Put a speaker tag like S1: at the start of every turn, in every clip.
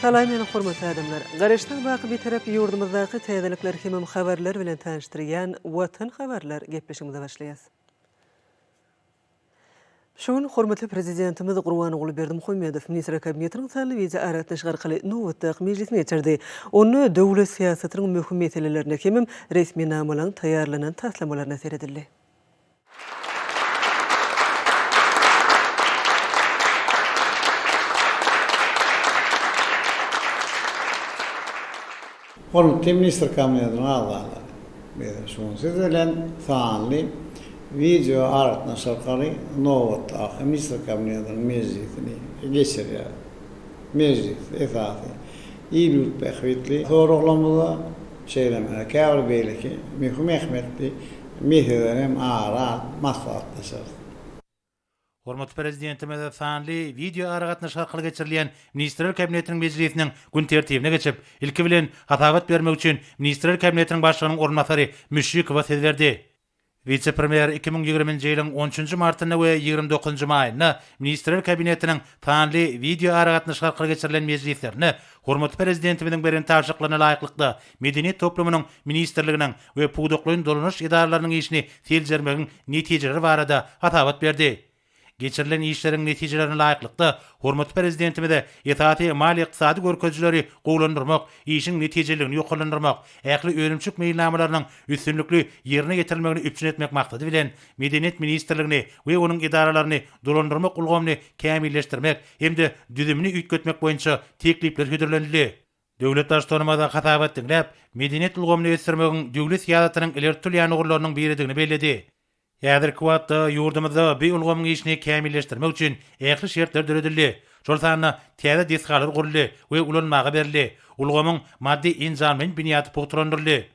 S1: Salam meni hormatly adamlar! Garaşsyz baky Bitarap ýurdumyzdaky täzelikler hemem habarlar bilen tanyşdyrýan Watan habarlar gepleşigimize başlaýas. Şu gün hormatly Prezidentimiz Gurbanguly Berdimuhamedow Ministrler Kabinetiniň sanly wideoaragatnaşyk arkaly nobatdaky mejlisini geçirdi. Onda döwlet syýasatynyň möhüm meselelerine hemem resminamalaryň taýýarlanan taslamalaryna seredildi.
S2: Hormatly Ministrler Kabinetiniň agzalary! Biz şu gün siz bilen sanly wideo aragatnaşyk arkaly nobatdaky Ministrler Kabinetiniň mejlisini geçirýäris. Mejlis esasy il-ýurt bähbitli soraglarymyza, şeýle hem käbir beýleki möhüm ähmiýetli meseleleri hem ara alyp maslahatlaşarys.
S3: Hormatly Prezidentimiz sanly wideoaragatnaşyk arkaly geçirilýän Ministrler Kabinetiniň mejlisiniň gün tertibine geçip, ilki bilen, hasabat bermek üçin Ministrler Kabinetiniň Başlygynyň orunbasary Müşşikowa söz berdi. Wise-premýer 2020-nji ýylyň on üçünji martynda we 29-njy maýynda Ministrler Kabinetiniň sanly wideoaragatnaşyk arkaly geçirilen mejlislerinde hormatly Prezidentimiziň beren tabşyryklaryna laýyklykda, Medeniýet toplumynyň ministrliginiň we pudaklaýyn dolanyş edaralarynyň işini seljermegiň netijeleri barada hasabat berdi. Geçirilen işleriň netijelerine laýyklykda, hormatly Prezidentimize esasy maliýe-ykdysady görkezijileri gowulandyrmak, işiň netijeliligini ýokarlandyrmak, ähli önümçilik meýilnamalarynyň üstünlikli ýerine ýetirilmegini üpjün etmek maksady bilen, Medeniýet ministrligini we onuň edaralaryny dolandyrmak ulgamyny kämilleşdirmek hem-de düzümini üýtgetmek boýunça teklipler hödürlenildi. Döwlet Baştutanymyz hasabat diňläp, medeniýet ulgamyny ösdürmegiň döwlet syýasatynyň ileri tutulýan ugurlarynyň biridigini belledi. Häzirki wagtda ýurdumyzda bu ulgamyň işini kämilleşdirmek üçin ähli şertler döredildi. Şol sanda täze desgalar guruldy we ulanmaga berildi, ulgamyň maddy-enjamlaýyn binýady pugtalandyryldy.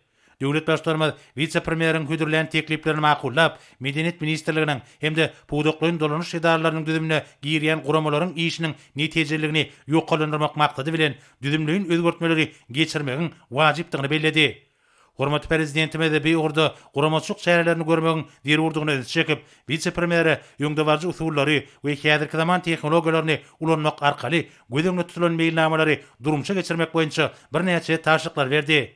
S3: Döwlet Baştutanymyz wise-premýeriň hödürlän tekliplerini makullap, Medeniýet ministrliginiň hem-de pudaklaýyn dolanyş edaralarynyň düzümine girýän guramalaryň işiniň netijeliligini ýokarlandyrmak maksady bilen, düzümleýin özgertmeleri geçirmegiň wajypdygyny belledi. Hormatly Prezidentimiz bu ugurda guramaçylyk çärelerini görmegiň zerurdygyna ünsi çekip, wise-premýere öňdebaryjy usullary we häzirki zaman tehnologiýalaryny ulanmak arkaly göz öňünde tutulan meýilnamalary durmuşa geçirmek boýunça birnäçe tabşyryklary berdi.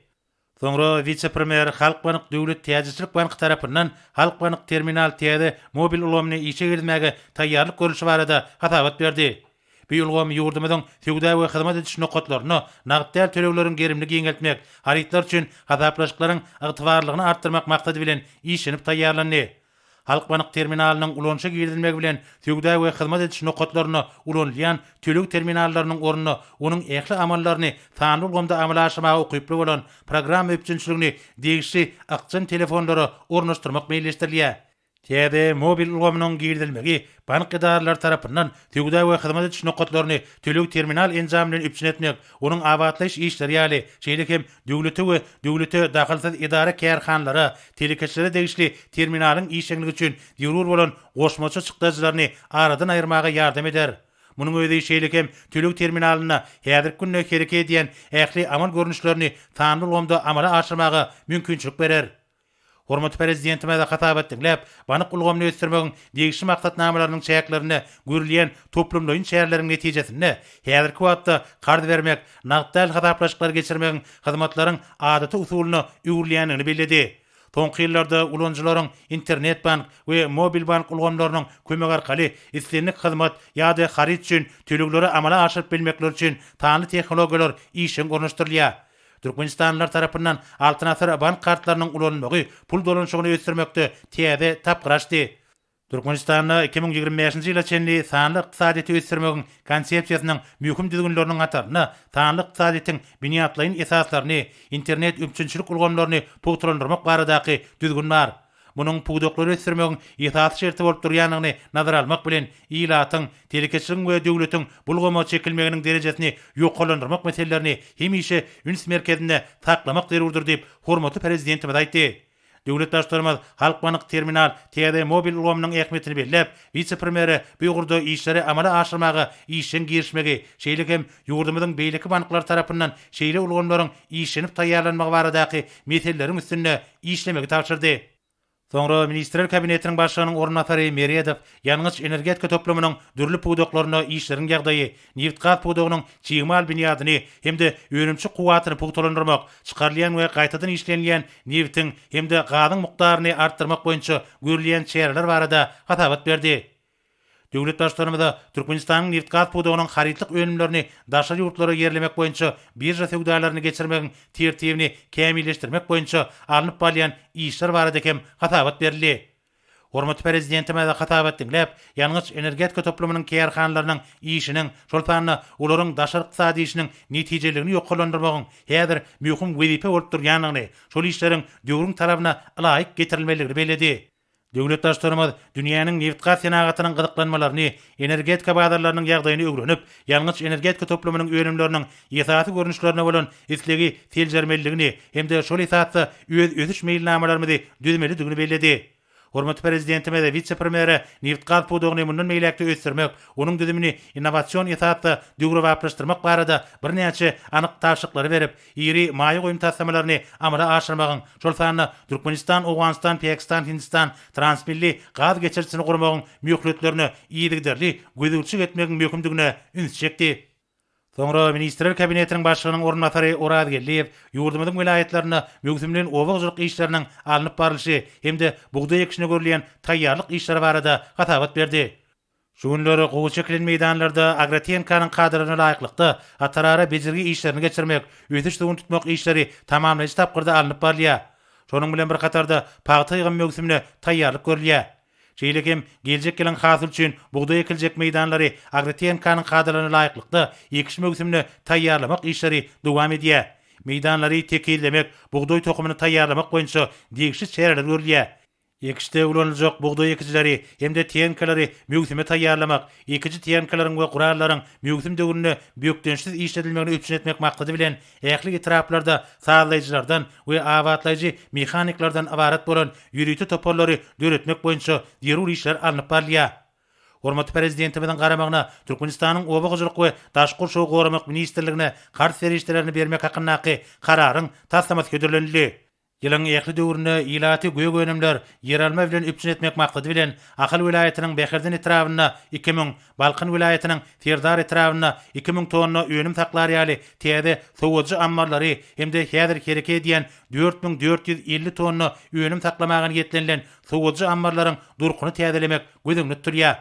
S3: Soňra wise-premýer Halkbank döwlet täjirçilik banky tarapyndan Halkbank terminal täze mobil ulgamyny işe girizmäge taýýarlyk görlüşi barada hasabat berdi. Bu ulgam ýurdumyzyň söwda we hyzmat ediş nokatlarynda nagt däl tölegleriň gerimini giňeltmek, harytlar üçin hasaplaşyklaryň ygtybarlylygyny artdyrmak maksady bilen işlenip taýýarlandy. Halkbank terminalynyň ulanyşa girizilmegi bilen söwda we hyzmat ediş nokatlarynda ulanylýan töleg terminallarynyň ornuna onuň ähli amallaryny sanly ulgamda amala aşyrmaga ukyply bolan programma üpjünçiligini degişli ykjam telefonlara ornaşdyrmak meýilleşdirilýär. Täze mobil ulgamynyň girizilmegi bank edaralary tarapyndan söwda we hyzmat ediş nokatlaryny töleg terminal enjamy bilen üpjün etmek, onuň abatlaýyş işleri ýaly, şeýle hem döwlete we döwlete dahylsyz edara-kärhanalara, telekeçilere degişli terminalyň işjeňligi üçin zerur bolan goşmaça çykdajylaryny aradan aýyrmaga ýardam eder. Munuň özi şeýle hem töleg terminalynda häzirki günde hereket edýän ähli amal görnüşlerini sanly ulgamda amala aşyrmaga mümkinçilik berer. Hormatly Prezidentimiz hasabat diňläp, bank ulgamyny ösdürmegiň degişli maksatnamalarynyň çäklerinde görülýän toplumlaýyn çäreleriň netijesinde, häzirki wagtda karz bermek, nagt däl hasaplaşyklary geçirmegiň hyzmatlaryň adaty usulyna öwrülýändigini belledi. Soňky ýyllarda ulanyjylaryň internet-bank we mobil-bank ulgamlarynyň kömegi arkaly islendik hyzmat ýa-da haryt üçin tölegleri amala aşyryp bilmekleri üçin sanly tehnologiýalar işjeň ornaşdyrylýar. Türkmenistanlylar tarapyndan Altyn asyr bank kartlarynyň ulanylmagy pul dolanyşygyny ösdürmekde täze tapgyr açdy. Türkmenistanda 2025-nji ýyla çenli sanly ykdysadyýeti ösdürmegiň Konsepsiýasynyň möhüm düzgünleriniň hatarynda sanly ykdysadyýetiň binýatlaýyn esaslaryny, internet üpjünçilik ulgamlaryny pugtalandyrmak baradaky düzgün bar. Munuň pudaklary ösdürmegiň esasy şerti bolup durýandygyny nazara almak bilen, ilatyň, telekeçiligiň we döwletiň bu ulgama çekilmeginiň derejesini ýokarlandyrmak meselelerini hemişe üns merkezinde saklamak zerurdyr diýip, hormatly Prezidentimiz aýtdy. Döwlet Baştutanymyz Halkbank terminal täze mobil ulgamynyň ähmiýetini belläp, wise-premýere bu ugurda işleri amala aşyrmaga işjeň girişmegi, şeýle hem ýurdumyzyň beýleki banklary tarapyndan şeýle ulgamlaryň işlenip taýýarlanmagy baradaky meseleleriň üstünde işlemegi tabşyrdy. Soňra Ministrler Kabinetiniň Başlygynyň orunbasary Meredow ýangyç-energetika toplumynyň dürli pudaklarynda işleriň ýagdaýy, nebitgaz pudagynyň çig mal binýadyny hem-de önümçilik kuwwatyny pugtalandyrmak, çykarylýan we gaýtadan işlenilýän nebitiň hem-de gazyň mukdaryny artdyrmak boýunça görülýän çäreler barada hasabat berdi. Döwlet Baştutanymyza Türkmenistanyň nebitgaz pudagynyň harytlyk önümlerini daşary ýurtlara ýerlemek boýunça birža söwdalaryny geçirmegiň tertibini kämilleşdirmek boýunça alnyp barylýan işler barada hem hasabat berildi. Hormatly Prezidentimiz hasabat diňläp, ýangyç-energetika toplumynyň kärhanalarynyň işiniň, şol sanda olaryň daşary ykdysady işiniň netijeliligini ýokarlandyrmagyň häzir möhüm wezipe bolup durýandygyny, şol işleriň döwrüň talabyna ylaýyk getirilmelidigini belledi. Döwlet Baştutanymyz dünýäniň nebitgaz senagatynyň gyzyklanmalaryny, energetika bazarlarynyň ýagdaýyny öwrenip, ýangyç-energetika toplumynyň önümleriniň esasy görnüşlerine bolan islegi seljermelidigini hem-de şol esasda öz ösüş meýilnamalarymyzy düzmelidigini belledi. Hormatly Prezidentimiz wise-premýere nebitgaz pudagyny mundan beýläk-de ösdürmek, onuň düzümini innowasion esasda döwrebaplaşdyrmak barada birnäçe anyk tabşyryklary berip, iri maýa goýum taslamalaryny amala aşyrmagyň, şol sanda Türkmenistan, Owganystan, Pakistan, Hindistan transmilli gaz geçirijisini gurmagyň möhletlerine yzygiderli gözegçilik etmegiň möhümdigine ünsi çekdi. Soňra Ministrler Kabinetiniň Başlygynyň orunbasary Oraz Geldiýew ýurdumyzyň welaýatlarynda möwsümleýin oba hojalyk işleriniň alnyp barlyşy hem-de bugdaý ekişine görülýän taýýarlyk işleri barada hasabat berdi. Şu günler gowy çekilen meýdanlarda agrotehnikanyň kadalaryna laýyklykda hatarara bejergi işlerini geçirmek, ösüş suwuny tutmak işleri tamamlaýjy tapgyrda alnyp barylýar. Şonuň bilen bir hatarda pagta ýygym möwsümine taýýarlyk görülýär. Şeýle hem geljek ýylyň hasyly üçin bugdaý ekiljek meýdanlary agrotehnikanyň kadalaryna laýyklykda ekiş möwsümine taýýarlamak işleri dowam edýär. Meýdanlary tekizlemek, bugdaý tohumyny taýýarlamak boýunça degişli çäreler görülýär. Ekişde ulanyljak bugdaý ekijileri hem-de tehnikalary möwsüme taýýarlamak, ekiji tehnikalaryň we gurallaryň möwsüm döwründe bökdençsiz işledilmegini üpjün etmek maksady bilen, ähli etraplarda sazlaýjylardan we abatlaýjy mehaniklerden ybarat bolan ýörite toparlary döretmek boýunça zerur işler alnyp barylýar. Hormatly Prezidentimiziň garamagyna Türkmenistanyň Oba hojalyk we daşky gurşawy goramak ministrligine karz serişdelerini bermek hakyndaky Kararyň taslamasy hödürlenildi. Ýylyň ähli döwründe ilaty gök önümler, ýeralma bilen üpjün etmek maksady bilen, Ahal welaýatynyň Bäherden etrabynda 2000, Balkan welaýatynyň Serdar etrabynda 2000 tonna önüm saklar ýaly täze sowadyjy ammarlary hem-de häzir hereket edýän 4450 tonna önüm saklamaga niýetlenilen sowadyjy ammarlaryň durkuny täzelemek göz öňünde tutulýar.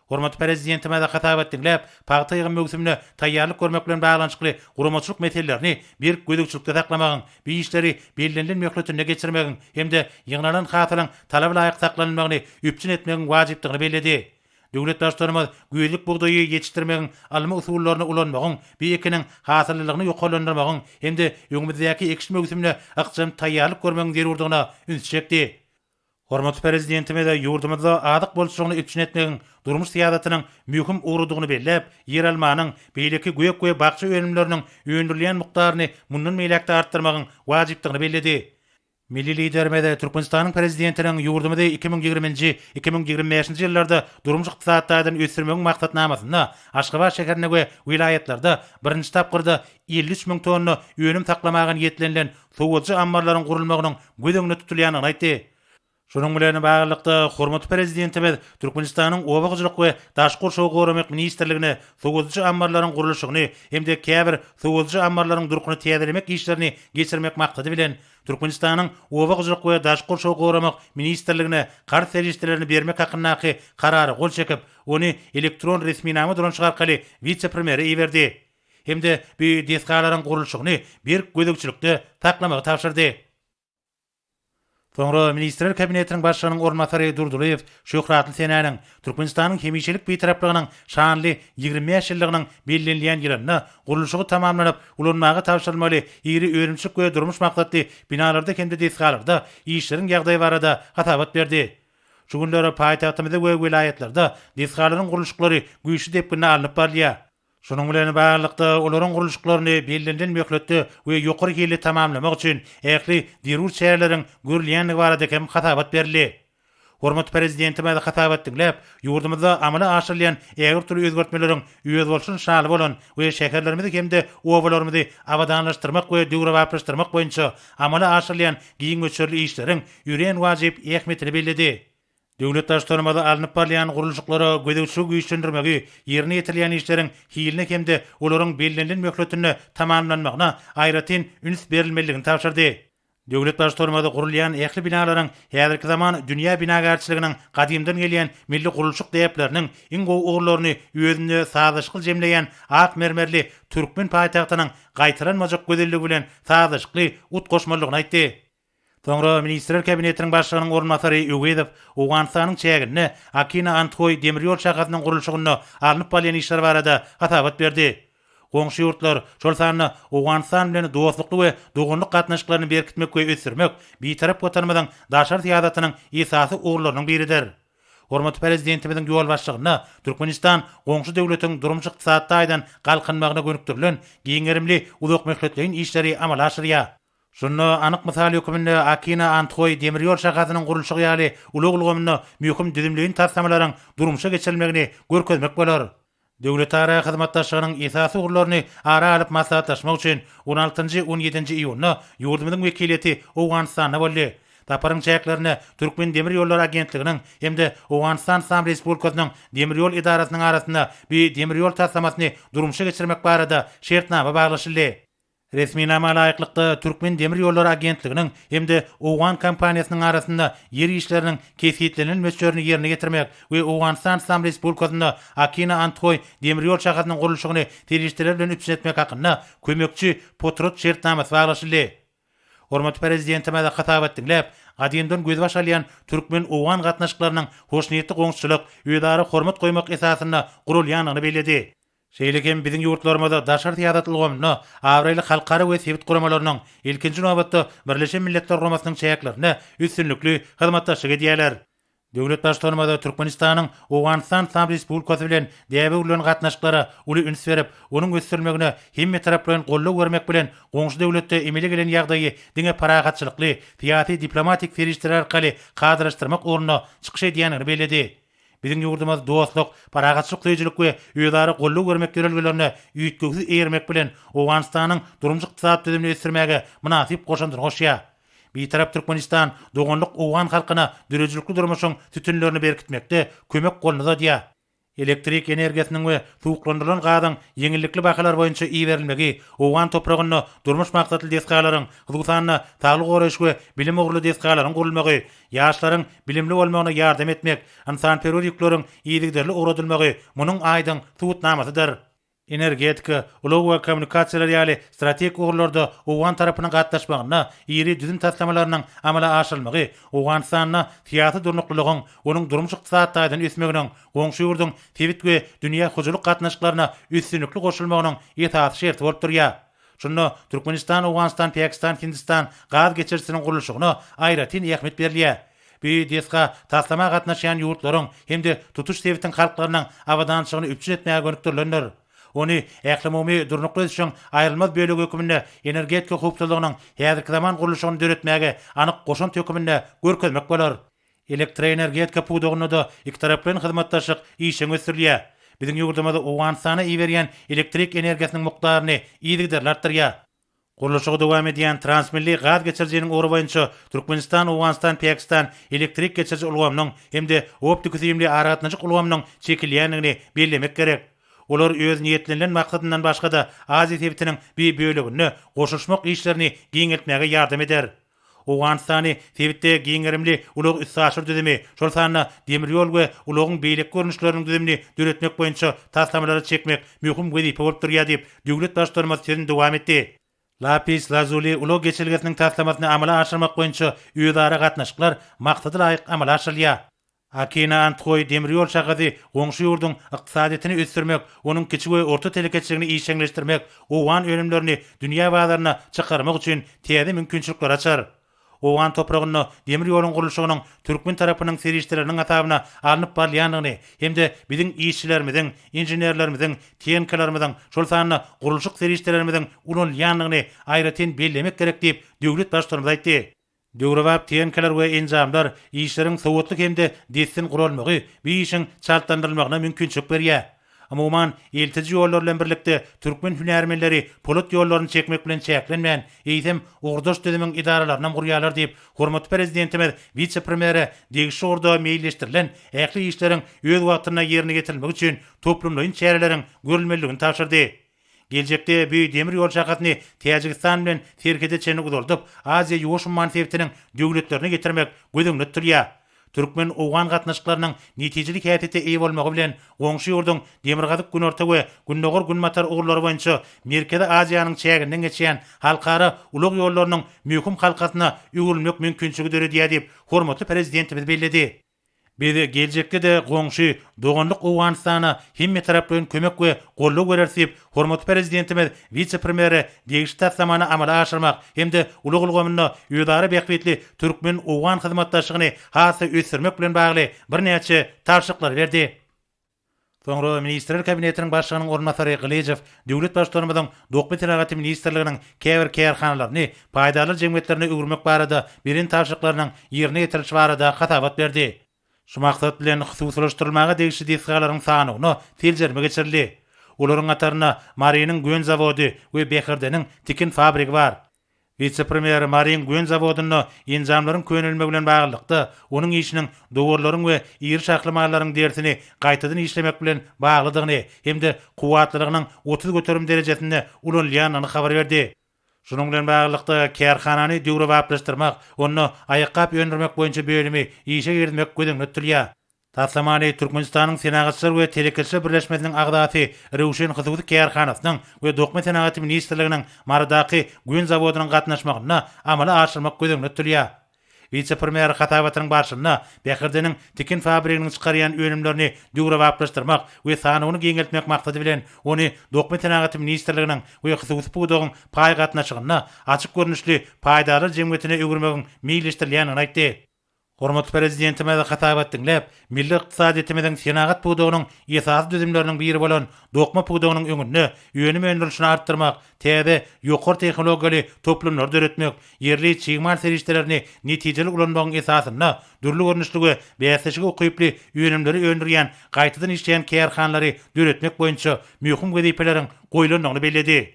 S3: Hormatly Prezidentimiz hasabat diňläp, pagta ýygym möwsümine taýýarlyk görmek bilen baglanyşykly guramaçylyk meselelerini berk gözegçilikde saklamagyň, bu işleri bellenilen möhletinde geçirmegiň hem-de ýygnalan hasylyň talaba laýyk saklanylmagyny üpjün etmegiň wajypdygyny belledi. Döwlet Baştutanymyz güýzlük bugdaýy ýetişdirmegiň ylmy usullaryny ulanmagyň, bu ekiniň hasyllylygyny ýokarlandyrmagyň hem-de öňümizdäki ekiş möwsümine ykjam taýýarlyk görmegiň zerurdygyna ünsi çekdi. Hormatly Prezidentimiz ýurdumyzda azyk bolçulygyny üpjün etmegiň durmuş syýasatynyň möhüm ugrudygyny belläp, ýeralmanyň, beýleki gök we bakja önümleriniň öndürilýän mukdaryny mundan beýläk-de artdyrmagyň wajypdygyny belledi. Milli Liderimiz Türkmenistanyň Prezidentiniň ýurdumyzy 2020-nji, 2025-nji ýyllarda durmuş-ykdysady taýdan ösdürmegiň maksatnamasynda Aşgabat şäherinde we welaýatlarda birinji tapgyrda 53 müň tonna önüm saklamaga niýetlenilen sowadyjy ammarlaryň gurulmagynyň göz öňünde tutulýandygyny aýtdy. Şunuň bilen baglylykda, hormatly Prezidentimiz Türkmenistanyň Oba hojalyk we daşky gurşawy goramak ministrligine sowadyjy ammarlaryň gurluşygyny hem-de käbir sowadyjy ammarlaryň durkuny täzelemek işlerini geçirmek maksady bilen, Türkmenistanyň Oba hojalyk we daşky gurşawy goramak ministrligine karz serişdelerini bermek hakyndaky Karara gol çekip, ony elektron resminama dolanyşygy arkaly wise-premýere iberdi. hem-de bu desgalaryň gurluşygyny berk gözegçilikde saklamagy tabşyrdy. Soňra Ministrler Kabinetiniň Başlygynyň orunbasary Durdylyýew şöhratly senäniň, Türkmenistanyň hemişelik Bitaraplygynyň şanly 25 ýyllygynyň bellenilýän ýylynda gurluşygy tamamlanyp, ulanmaga tabşyrylmaly iri önümçilik we durmuş maksatly binalarda hem-de desgalarda işleriň ýagdaýy barada hasabat berdi. Şu günler paýtagtymyzda we welaýatlarda desgalaryň gurluşyklary güýçli depginde alnyp barylýar. Şunuň bilen baglylykda, olaryň gurluşyklaryny bellenilen möhletde we ýokary hilli tamamlamak üçin ähli zerur çäreleriň görülýändigi barada hem hasabat berildi. Hormatly Prezidentimiz hasabat diňläp, ýurdumyzda amala aşyrylýan ägirt uly özgertmeleriň özboluşly nyşany bolan we şäherlerimizi hem-de obalarymyzy abadanlaşdyrmak we döwrebaplaşdyrmak boýunça amala aşyrylýan giň möçberli işleriň örän wajyp ähmiýetini belledi. Döwlet Baştutanymyz alnyp barylýan gurluşyklara gözegçiligi güýçlendirmegi, ýerine ýetirilýän işleriň hiline hem-de olaryň bellenilen möhletinde tamamlanmagyna aýratyn üns berilmelidigini tabşyrdy. Döwlet Baştutanymyz gurulýan ähli binalaryň häzirki zaman dünýä binagärçiliginiň gadymdan gelýän milli gurluşyk däpleriniň iň gowy ugurlaryny özünde sazlaşykly jemleýän ak mermerli türkmen paýtagtynyň gaýtalanmajak gözelligi bilen sazlaşykly utgaşmalydygyny aýtdy. Soňra Ministrler Kabinetiniň Başlygynyň orunbasary Öwezow Owganystanyň çäginde Akina-Andhoý demir ýol şahasynyň gurluşygynda alnyp barylýan işler barada hasabat berdi. Goňşy ýurtlar, şol sanda Owganystan bilen dostlukly we doganlyk gatnaşyklaryny berkitmek we ösdürmek Bitarap Watanymyzyň daşary syýasatynyň esasy ugurlarynyň biridir. Hormatly Prezidentimiziň ýolbaşçylygynda Türkmenistan goňşy döwletiň durmuş-ykdysady taýdan galkynmagyna gönükdirilen giň gerimli uzakmöhletleýin işleri amala aşyrýar. Şunda anyk mysal hökmünde Akina-Andhoý demir ýol şahasynyň gurluşygy ýaly ulag ulgamynda möhüm düzümleýin taslamalaryň durmuşa geçirilmegini görkezmek bolar. Döwletara hyzmatdaşlygynyň esasy ugurlaryny ara alyp maslahatlaşmak üçin on altynjy, on ýedinji iýunda ýurdumyzyň wekiliýeti Owganystanda boldy. Saparyň çäklerinde Türkmendemirýollary agentliginiň hem-de Owganystan Yslam Respublikasynyň Demir ýol edarasynyň arasynda bi demir ýol taslamasyny durmuşa geçirmek barada şertnama baglaşyldy. Resminama laýyklykda, Türkmendemirýollary agentliginiň hem-de owgan kompaniýasynyň arasynda ýer işleriniň kesgitlenilen möçberini ýerine ýetirmek we Owganystan Yslam Respublikasynda Akina-Andhoý demir ýol şahasynyň gurluşygyny serişdeler bilen üpjün etmek hakynda kömekçi potrat şertnamasy baglaşyldy. Hormatly Prezidentimiz hasabat diňläp, gadymdan gözbaş alýan türkmen-owgan gatnaşyklarynyň hoşniýetli goňşuçylyk, özara hormat goýmak esasynda guralýandygyny belledi. Şeýle hem biziň ýurtlarymyz daşary syýasat ulgamynda abraýly halkara we sebit guramalarynyň, ilkinji nobatda, Birleşen Milletler Guramasynyň çäklerinde üstünlikli hyzmatdaşlyk edýärler. Döwlet Baştutanymyz Türkmenistanyň Owganystan Yslam Respublikasy bilen däbe öwrülen gatnaşyklara uly üns berip, onuň ösdürilmegine hemmetaraplaýyn goldaw bermek bilen, goňşy döwletde emele gelen ýagdaýy diňe parahatçylykly, syýasy-diplomatik serişdeler arkaly kadalaşdyrmak ugrunda çykyş edýändigini belledi. Biziň ýurdumyz dostluk, parahatçylyk söýüjilik we özara goldaw bermek ýörelgelerine üýtgewsiz eýermek bilen, Owganystanyň durmuş-ykdysady düzümini ösdürmäge mynasyp goşandyny goşýar. Bitarap Türkmenistan doganlyk owgan halkyna döredijilikli durmuşyň sütünlerini berkitmekde kömek goluny uzadýar. Elektrik energiýasynyň we suwuklandyrylan gazyň ýeňillikli bahalar boýunça iberilmegi owgan topragynda durmuş maksatly desgalaryň, hususan-da, saglygy goraýyş we bilim ugurly desgalaryň gurulmagy, Ýaşlaryň bilimli bolmagyna ýardam etmek, ynsanperwer ýükleriň yzygiderli ugradylmagy munuň aýdyň subutnamasydyr. Energetika, ulag we kommunikasiýalar ýaly strategik ugurlarda owgan tarapynyň gatnaşmagynda iri düzüm taslamalarynyň amala aşyrylmagy Owganystanda syýasy durnuklylygyň, onuň durmuş-ykdysady taýdan ösmeginiň, goňşy ýurduň sebit we dünýä hojalyk gatnaşyklaryna üstünlikli goşulmagynyň esasy şerti bolup durýar. Şunda Türkmenistan-Owganystan-Pakistan-Hindistan gaz geçirijisiniň gurluşygyna aýratyn ähmiýet berilýär. Bu desga taslama gatnaşýan ýurtlaryň hem-de tutuş sebitiň halklarynyň abadançylygyny üpjün etmäge gönükdirilendir. Ony ählumumy durnukly ösüşiň aýrylmaz bölegi hökmünde energetika howpsuzlygynyň häzirki zaman gurluşygyny döretmäge anyk goşant hökmünde görkezmek bolar. Elektroenergetika pudagynda-da ikitaraplaýyn hyzmatdaşlyk işjeň ösdürilýär. Biziň ýurdumyz Owganystana iberýän elektrik energiýasynyň mukdaryny yzygiderli artdyrýar. Gurluşygy dowam edýän transmilli gaz geçirijiniň ugry boýunça Türkmenistan-Owganystan-Pakistan elektrik geçiriji ulgamynyň hem-de optiki-süýümli aragatnaşyk ulgamynyň çekilýändigini bellemek gerek. Olar öz niýetlenilen maksadyndan başga-da Aziýa sebitiniň bir böleginde goşulyşmak işlerini giňeltmäge ýardam eder. Owganystany sebitde giň gerimli ulag-üstaşyr düzümi, şol sanda demir ýol we ulagyň beýleki görnüşleriniň düzümini döretmek boýunça taslamalara çekmek möhüm wezipe bolup durýar diýip, döwlet Baştutanymyz sözüni dowam etdi. Lapis Lazuli ulag geçelgesiniň taslamasyny amala aşyrmak boýunça özara gatnaşyklar maksada laýyk amala aşyrylýar. Akina-Andhoý demir ýol şahasy goňşy ýurduň ykdysadyýetini ösdürmek, onuň kiçi we orta telekeçiligini işjeňleşdirmek, owgan önümlerini dünýä bazaryna çykarmak üçin täze mümkinçilikleri açar. Owgan topragynda demir ýoluň gurluşygynyň türkmen tarapynyň serişdeleriniň hasabyna alnyp barylýandygyny hem-de biziň işçilerimiziň, inženerlerimiziň, tehnikalarymyzyň, şol sanda gurluşyk serişdelerimiziň ulanylýandygyny aýratyn bellemek gerek diýip, döwlet Baştutanymyz aýtdy. Döwrebap tehnikalar we enjamlar, işleriň sowatly hem-de dessin guralmagy bu işiň çaltlandyrylmagyna mümkinçilik berýär. Umuman, eltiji ýollar bilen birlikde türkmen hünärmenleri polat ýollaryny çekmek bilen çäklenmän, eýsem, ugurdaş düzümiň edaralarynam gurýarlar diýip, hormatly Prezidentimiz wise-premýere degişli ugurda meýilleşdirilen ähli işleriň öz wagtynda ýerine ýetirilmegi üçin toplumlaýyn çäreleriň görülmelidigini tabşyrdy. Geljekde bu demir ýol şahasyny Täjigistan bilen serhede çenli uzaldyp, Aziýa-Ýuwaş umman sebitiniň döwletlerine getirmek göz öňünde tutulýar. Türkmen-owgan gatnaşyklarynyň netijeli häsiýete eýe bolmagy bilen, goňşy ýurduň demirgazyk-günorta we gündogar-günbatar ugurlary boýunça Merkezi Aziýanyň çäginden geçýän halkara ulag ýollarynyň möhüm halkasyna öwrülmek mümkinçiligi döredýär diýip, hormatly Prezidentimiz belledi. Biz geljekde-de goňşy, doganlyk Owganystana hemmetaraplaýyn kömek we goldaw bereris diýip, hormatly Prezidentimiz wise-premýere degişli taslamany amala aşyrmak hem-de ulag ulgamynda özara bähbitli türkmen-owgan hyzmatdaşlygyny has-da ösdürmek bilen bagly birnäçe tabşyryklary berdi. Soňra Ministrler Kabinetiniň Başlygynyň orunbasary Gylyjow döwlet Baştutanymyzyň Dokma senagaty ministrliginiň käbir kärhanalaryny paýdarlar jemgyýetlerine öwürmek barada beren tabşyryklarynyň ýerine ýetirilişi barada hasabat berdi. Şu maksat bilen, hususylaşdyrylmaga degişli desgalaryň sanawyna seljerme geçirildi. Olaryň hatarynda Marynyň gön zawody we Bäherdeniň tikin fabrigi bar. Wise-premýer Maryň gön zawodynda enjamlaryň könelmegi bilen baglylykda, onuň işiniň dowarlaryň we iri şahly mallaryň derisini gaýtadan işlemek bilen baglydygyny hem-de kuwwatlylygynyň 30% derejesinde ulanylýandygyny habar berdi. Şunuň bilen baglylykda, kärhanany döwrebaplaşdyrmak, onda aýakgap öndürmek boýunça bölümi işe girizmek göz öňünde tutulýar. Taslamany Türkmenistanyň Senagatçylar we telekeçiler birleşmesiniň agzasy Röwşen hususy kärhanasynyň we Dokma senagaty ministrliginiň Marydaky gön zawodynyň gatnaşmagynda amala aşyrmak göz öňünde tutulýar. Wise-premýer hasabatynyň barşynda Bäherdeniň tikin fabriginiň çykarýan önümlerini döwrebaplaşdyrmak we sanawyny giňeltmek maksady bilen, ony Dokma senagaty ministrliginiň we hususy pudagyň paý gatnaşygynda açyk görnüşli paýdarlar jemgyýetine öwürmegiň meýilleşdirilýändigini aýtdy. Hormatly Prezidentimiz hasabat diňläp, milli ykdysadyýetimiziň senagat pudagynyň esasy düzümleriniň biri bolan dokma pudagynyň öňünde önüm öndürilişini artdyrmak, täze, ýokary tehnologiýaly toplumlary döretmek, ýerli çig mal serişdelerini netijeli ulanmagyň esasynda dürli görnüşli we bäsleşige ukyply önümleri öndürýän gaýtadan işleýän kärhanalary döretmek boýunça möhüm wezipeleriň goýlandygyny belledi.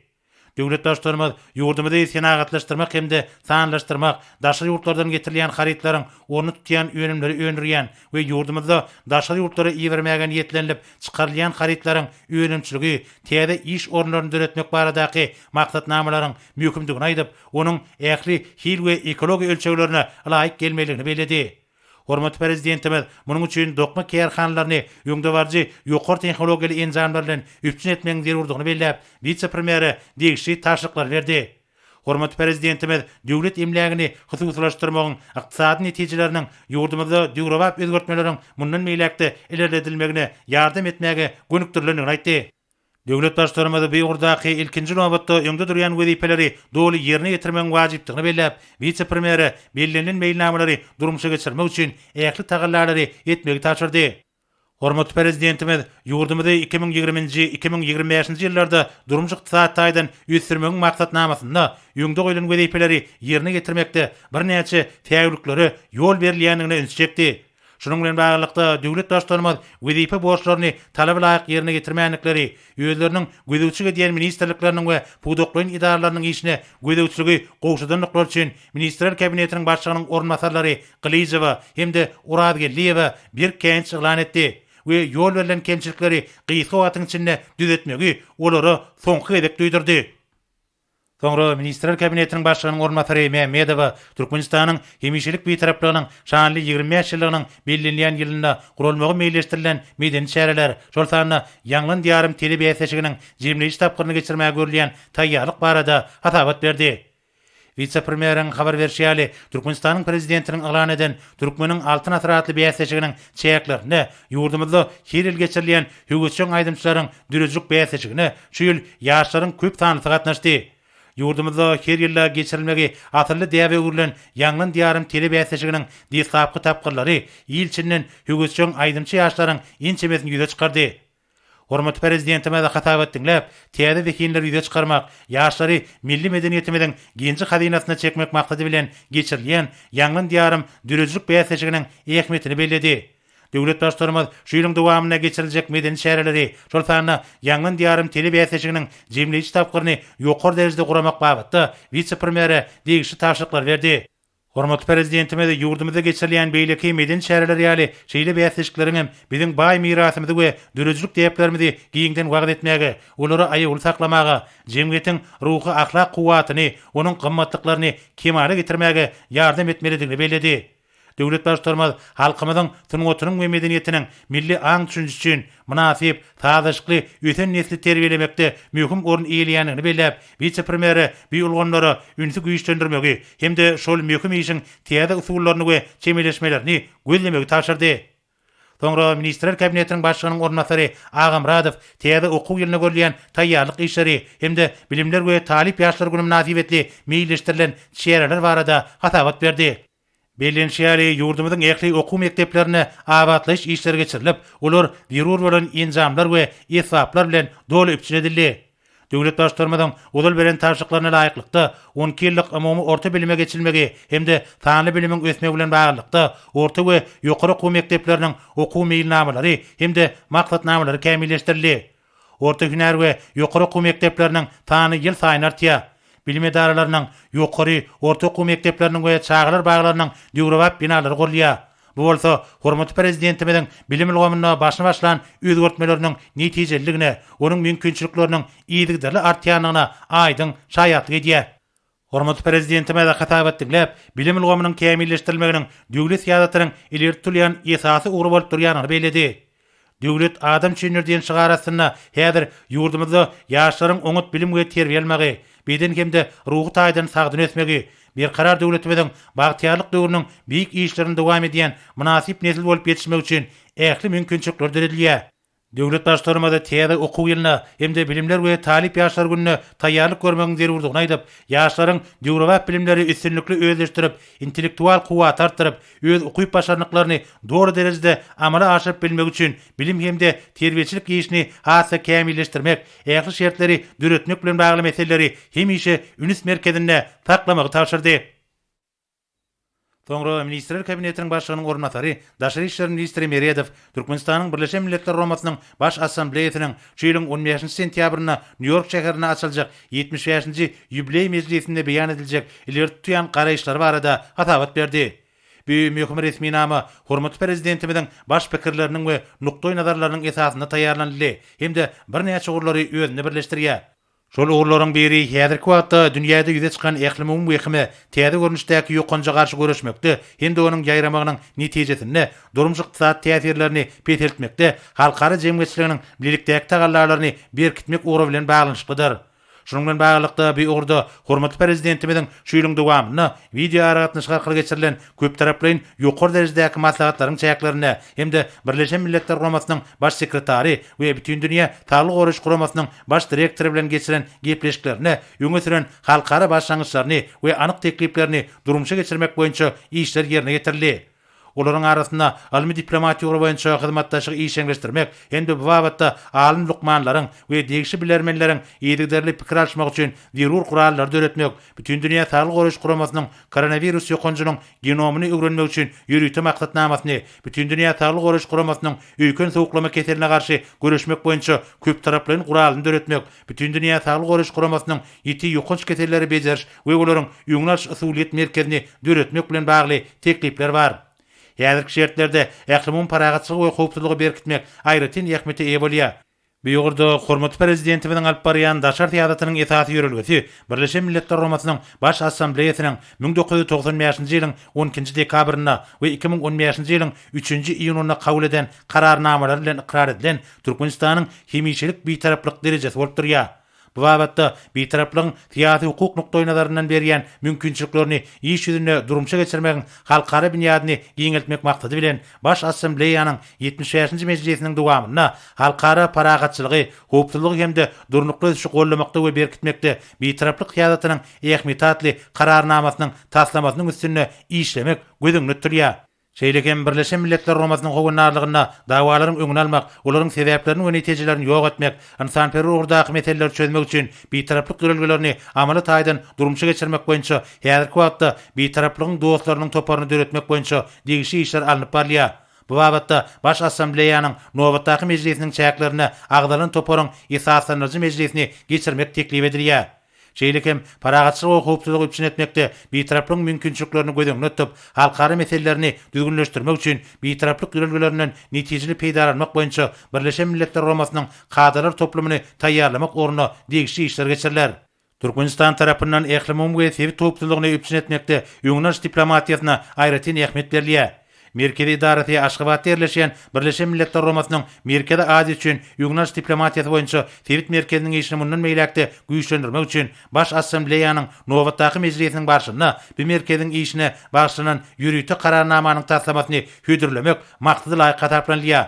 S3: Döwlet Baştutanymyz ýurdumyzy senagatlaşdyrmak hem-de sanlaşdyrmak, daşary ýurtlardan getirilýän harytlaryň ornuny tutýan önümleri öndürýän we ýurdumyzda daşary ýurtlara ibermäge niýetlenilip çykarylýan harytlaryň önümçiligi, täze iş orunlaryny döretmek baradaky maksatnamalaryň möhümdigini aýdyp, onuň ähli hil we ekologiýa ölçeglerine ylaýyk gelmelidigini belledi. Hormatly Prezidentimiz munuň üçin dokma kärhanalaryny öňdebaryjy ýokary tehnologiýaly enjamlar bilen üpjün etmegiň zerurdygyny belläp, wise-premýere degişli tabşyryklary berdi. Hormatly Prezidentimiz döwlet emlägini hususylaşdyrmagyň ykdysady netijeleriniň ýurdumyzda döwrebap özgertmeleriň mundan beýläk-de ilerledilmegine ýardam etmäge gönükdirilendigini aýtdy. Döwlet Baştutanymyz bu ugurdaky ilkinji nobatda öňde durýan wezipeleri doly ýerine ýetirmegiň wajypdygyny belläp, wise-premýere bellenilen meýilnamalary durmuşa geçirmek üçin ähli tagallalary etmegi tabşyrdy. Hormatly Prezidentimiz ýurdumyzy 2020-nji, 2025-nji ýyllarda durmuş-ykdysady taýdan ösdürmegiň maksatnamasynda öňde goýlan wezipeleri ýerine ýetirmekde birnäçe säwliklere ýol berilýändigine ünsi çekdi. Şunuň bilen baglylykda, döwlet Baştutanymyz wezipe borçlaryny talaba laýyk ýerine ýetirmändikleri, özleriniň gözegçilik edýän ministrlikleriniň we pudaklaýyn edaralarynyň işine gözegçiligi gowşadandyklary üçin Ministrler Kabinetiniň Başlygynyň orunbasarlary Gylyjowa hem-de Orazgeldiýewe berk käýinç yglan etdi we ýol berlen kemçilikleri gysga wagtyň içinde düzetmegi olara soňky gezek duýdurdy. Soňra Ministrler Kabinetiniň Başlygynyň orunbasary Mämmedowa Türkmenistanyň hemişelik Bitaraplygynyň şanly 25 ýyllygynyň bellenilýän ýylynda guralmagy meýilleşdirilen medeni çäreler, şol sanda Ýaňlan Diýarym telebäsleşiginiň jemleýji tapgyryny geçirmäge görülýän taýýarlyk barada hasabat berdi. Wise-premýeriň habar berşi ýaly, Türkmenistanyň Prezidentiniň yglan eden Türkmeniň Altyn asyry atly bäsleşiginiň çäklerinde ýurdumyzda her ýyl geçirilýän höwesjeň aýdymçylaryň döredijilik bäsleşigine şu ýyl ýaşlaryň köp sanlysy gatnaşdy. Ýurdumyzda her ýylda geçirilmegi asylly däbe öwrülen Ýaňlan Diýarym telebäsleşiginiň deslapky tapgyrlary il içinden höwesjeň aýdymçy ýaşlaryň ençemesini ýüze çykardy. Hormatly Prezidentimiz hasabat diňläp, täze zehinleri ýüze çykarmak, ýaşlary milli medeniýetimiziň genji-hazynasyna çekmek maksady bilen geçirilýän Ýaňlan Diýarym döredijilik bäsleşiginiň ähmiýetini belledi. Döwlet Baştutanymyz şu ýylyň dowamynda geçiriljek medeni çäreleri, şol sanda Ýaňlan Diýarym telebäsleşiginiň jemleýji tapgyryny ýokary derejede guramak babatda wise-premýere degişli tabşyryklary berdi. Hormatly Prezidentimiz ýurdumyzda geçirilýän beýleki medeni çäreler ýaly şeýle bäsleşikleriň hem biziň baý mirasymyzy we döredijilik däplerimizi giňden wagyz etmäge, olary aýawly saklamaga, jemgyýetiň ruhy-ahlak kuwwatyny, onuň gymmatlyklaryny kemala getirmäge ýardam etmelidigini belledi. Döwlet Baştutanymyz halkymyzyň sungatynyň we medeniýetiniň milli aň-düşünjesi üçin mynasyp, sazlaşykly ösen nesli terbiýelemekde möhüm orun eýeleýändigini belläp, wise-premýere bu ulgamlara ünsi güýçlendirmegi hem-de şol möhüm işiň täze usullaryny we çemeleşmelerini gözlemegi tabşyrdy. Soňra Ministrler Kabinetiniň Başlygynyň orunbasary Agamyradow täze okuw ýylyna görülýän taýýarlyk işleri hem-de Bilimler we talyp ýaşlar güni mynasybetli meýilleşdirilen çäreler barada hasabat berdi. Bellenişi ýaly, ýurdumyzyň ähli okuw mekdeplerinde abatlaýyş işleri geçirilip, olar zerur bolan enjamlar we esbaplar bilen doly üpjün edildi. Döwlet Baştutanymyzyň ozal beren tabşyryklaryna laýyklykda, 12 ýyllyk umumy orta bilime geçilmegi hem-de sanly bilimiň ösmegi bilen baglylykda, orta we ýokary okuw mekdepleriniň okuw meýilnamalary hem-de maksatnamalary kämilleşdirildi. Orta hünär we ýokary okuw mekdepleriniň sany ýylsaýyn artýar. Bilim edaralarynyň, ýokary, orta okuw mekdepleriniň we çagalar baglarynyň döwrebap binalary gurulýar. Bu bolsa hormatly Prezidentimiziň bilim ulgamynda başyny başlan özgertmeleriniň netijeliligine, onuň mümkinçilikleriniň yzygiderli artýandygyna aýdyň şaýatlyk edýär. Hormatly Prezidentimiz hasabat diňläp, bilim ulgamynyň kämilleşdirilmeginiň döwlet syýasatynyň ileri tutulýan esasy ugry bolup durýandygyny belledi. Döwlet adam üçindir diýen şygar astynda häzir ýurdumyzda ýaşlaryň oňat bilim we terbiýe almagy, beden hem-de ruhy taýdan sagdyn ösmegi, Berkarar döwletimiziň bagtyýarlyk döwrüniň beýik işlerini dowam edýän mynasyp nesil bolup ýetişmegi üçin ähli mümkinçilikler döredilýär. Döwlet Baştutanymyz täze okuw ýylyna hem-de Bilimler we talyp ýaşlar gününe taýýarlyk görmegiň zerurdygyny aýdyp, ýaşlaryň döwrebap bilimleri üstünlikli özleşdirip, intellektual kuwwaty artdyryp, öz ukyp-başarnyklaryny doly derejede amala aşyryp bilmegi üçin bilim hem-de terbiýeçilik işini has-da kämilleşdirmek, ähli şertleri döretmek bilen bagly meseleleri hemişe üns merkezinde saklamagy tabşyrdy. Soňra Ministrler Kabinetiniň Başlygynyň orunbasary, daşary işler ministri Meredow Türkmenistanyň Birleşen Milletler Guramasynyň Baş Assambleýasynyň şu ýylyň on bäşinji sentýabrynda Nýu-Ýork şäherinde açyljak 75-nji ýubileý mejlisinde beýan ediljek ileri tutýan garaýyşlary barada hasabat berdi. Bu möhüm resminama hormatly Prezidentimiziň baş pikirleriniň we nukdaýnazarlarynyň esasynda taýýarlanyldy hem-de birnäçe ugurlary özünde birleşdirýär. Şol ugurlaryň biri häzirki wagtda dünýäde ýüze çykan ählumumy wehime, täze görnüşdäki ýokanja garşy göreşmekde hem-de onuň ýaýramagynyň netijesinde durmuş-ykdysady täsirlerini peseltmekde halkara jemgyýetçiliginiň bilelikdäki tagallalaryny berkitmek ugry bilen baglanyşyklydyr. Şunuň bilen baglylykda, bu ugurda hormatly Prezidentimiziň şu ýylyň dowamynda wideoaragatnaşyk arkaly geçirilen köptaraplaýyn ýokary derejedäki maslahatlaryň çäklerinde hem-de Birleşen Milletler Guramasynyň Baş sekretary we Bütindünýä Saglygy Goraýyş Guramasynyň Baş direktory bilen geçiren gepleşiklerinde öňe süren halkara başlangyçlaryny we anyk tekliplerini durmuşa geçirmek boýunça işler ýerine ýetirildi. Olaryň arasynda ylmy diplomatiýa ugry boýunça hyzmatdaşlygy işjeňleşdirmek hem-de bu babatda alym lukmanlaryň we degişli bilermenleriň yzygiderli pikir alyşmagy üçin zerur gurallary döretmek, Bütindünýä Saglygy Goraýyş Guramasynyň koronawirus ýokanjynyň genomyny öwrenmek üçin ýörite maksatnamasyny, Bütindünýä Saglygy Goraýyş Guramasynyň öýken sowuklama keseline garşy göreşmek boýunça köptaraplaýyn guralyny döretmek, Bütindünýä Saglygy Goraýyş Guramasynyň ýiti ýokanç keselleri bejeriş we olaryň öňüni alyş usulyýet merkezini döretmek bilen bagly teklipler bar. Häzirki şertlerde ählumumy parahatçylygy we howpsuzlygy berkitmek aýratyn ähmiýete eýe bolýar. Bu ugurda hormatly Prezidentimiziň alyp barýan daşary syýasatynyň esasy ýörelgesi Birleşen Milletler Guramasynyň Baş Assambleýasynyň 1995-nji ýylyň on ikinji dekabrynda we 2015-nji ýylyň üçünji iýunynda kabul eden Kararnamalary bilen ykrar edilen Türkmenistanyň hemişelik Bitaraplyk derejesi bolup durýar. Bu babatda Bitaraplygyň syýasy-hukuk nukdaýnazaryndan berýän mümkinçiliklerini iş ýüzünde durmuşa geçirmegiň halkara binýadyny giňeltmek maksady bilen, Baş Assambleýanyň 75-nji mejlisiniň dowamynda Halkara parahatçylygy, howpsuzlygy hem-de durnukly ösüşi goldamakda we berkitmekde Bitaraplyk syýasatynyň ähmiýeti atly Kararnamasynyň taslamasynyň üstünde işlemek göz öňünde tutulýar. Şeýle hem Birleşen Milletler Guramasynyň howandarlygynda dawalaryň öňüni almak, olaryň sebäplerini we netijelerini ýok etmek, ynsanperwer ugurdaky meseleleri çözmek üçin Bitaraplyk ýörelgelerini amaly taýdan durmuşa geçirmek boýunça häzirki wagtda Bitaraplygyň dostlarynyň toparyny döretmek boýunça degişli işler alnyp barylýar. Bu babatda Baş Assambleýanyň nobatdaky mejlisiniň çäklerinde agzalan toparyň esaslandyryjy mejlisini geçirmek teklip edilýär. Şeýle hem parahatçylygy we howpsuzlygy üpjün etmekde Bitaraplygyň mümkinçiliklerini göz öňünde tutup, halkara meselelerini düzgünleşdirmek üçin Bitaraplyk ýörelgelerinden netijeli peýdalanmak boýunça Birleşen Milletler Guramasynyň Kadalar toplumyny taýýarlamak ugrunda degişli işler geçiriler. Türkmenistan tarapyndan ählumumy we sebit howpsuzlygyny üpjün etmekde öňüni alyş diplomatiýasyna aýratyn ähmiýet berilýär. Merkezi edarasy Aşgabatda ýerleşýän Birleşen Milletler Guramasynyň Merkezi Aziýa üçin öňüni alyş diplomatiýasy boýunça sebit merkeziniň işini mundan beýläk-de güýçlendirmek üçin Baş Assambleýanyň nobatdaky mejlisiniň barşynda bu merkeziň işine bagyşlanan ýörite Kararnamanyň taslamasyny hödürlemek maksada laýyk hasaplanylýar.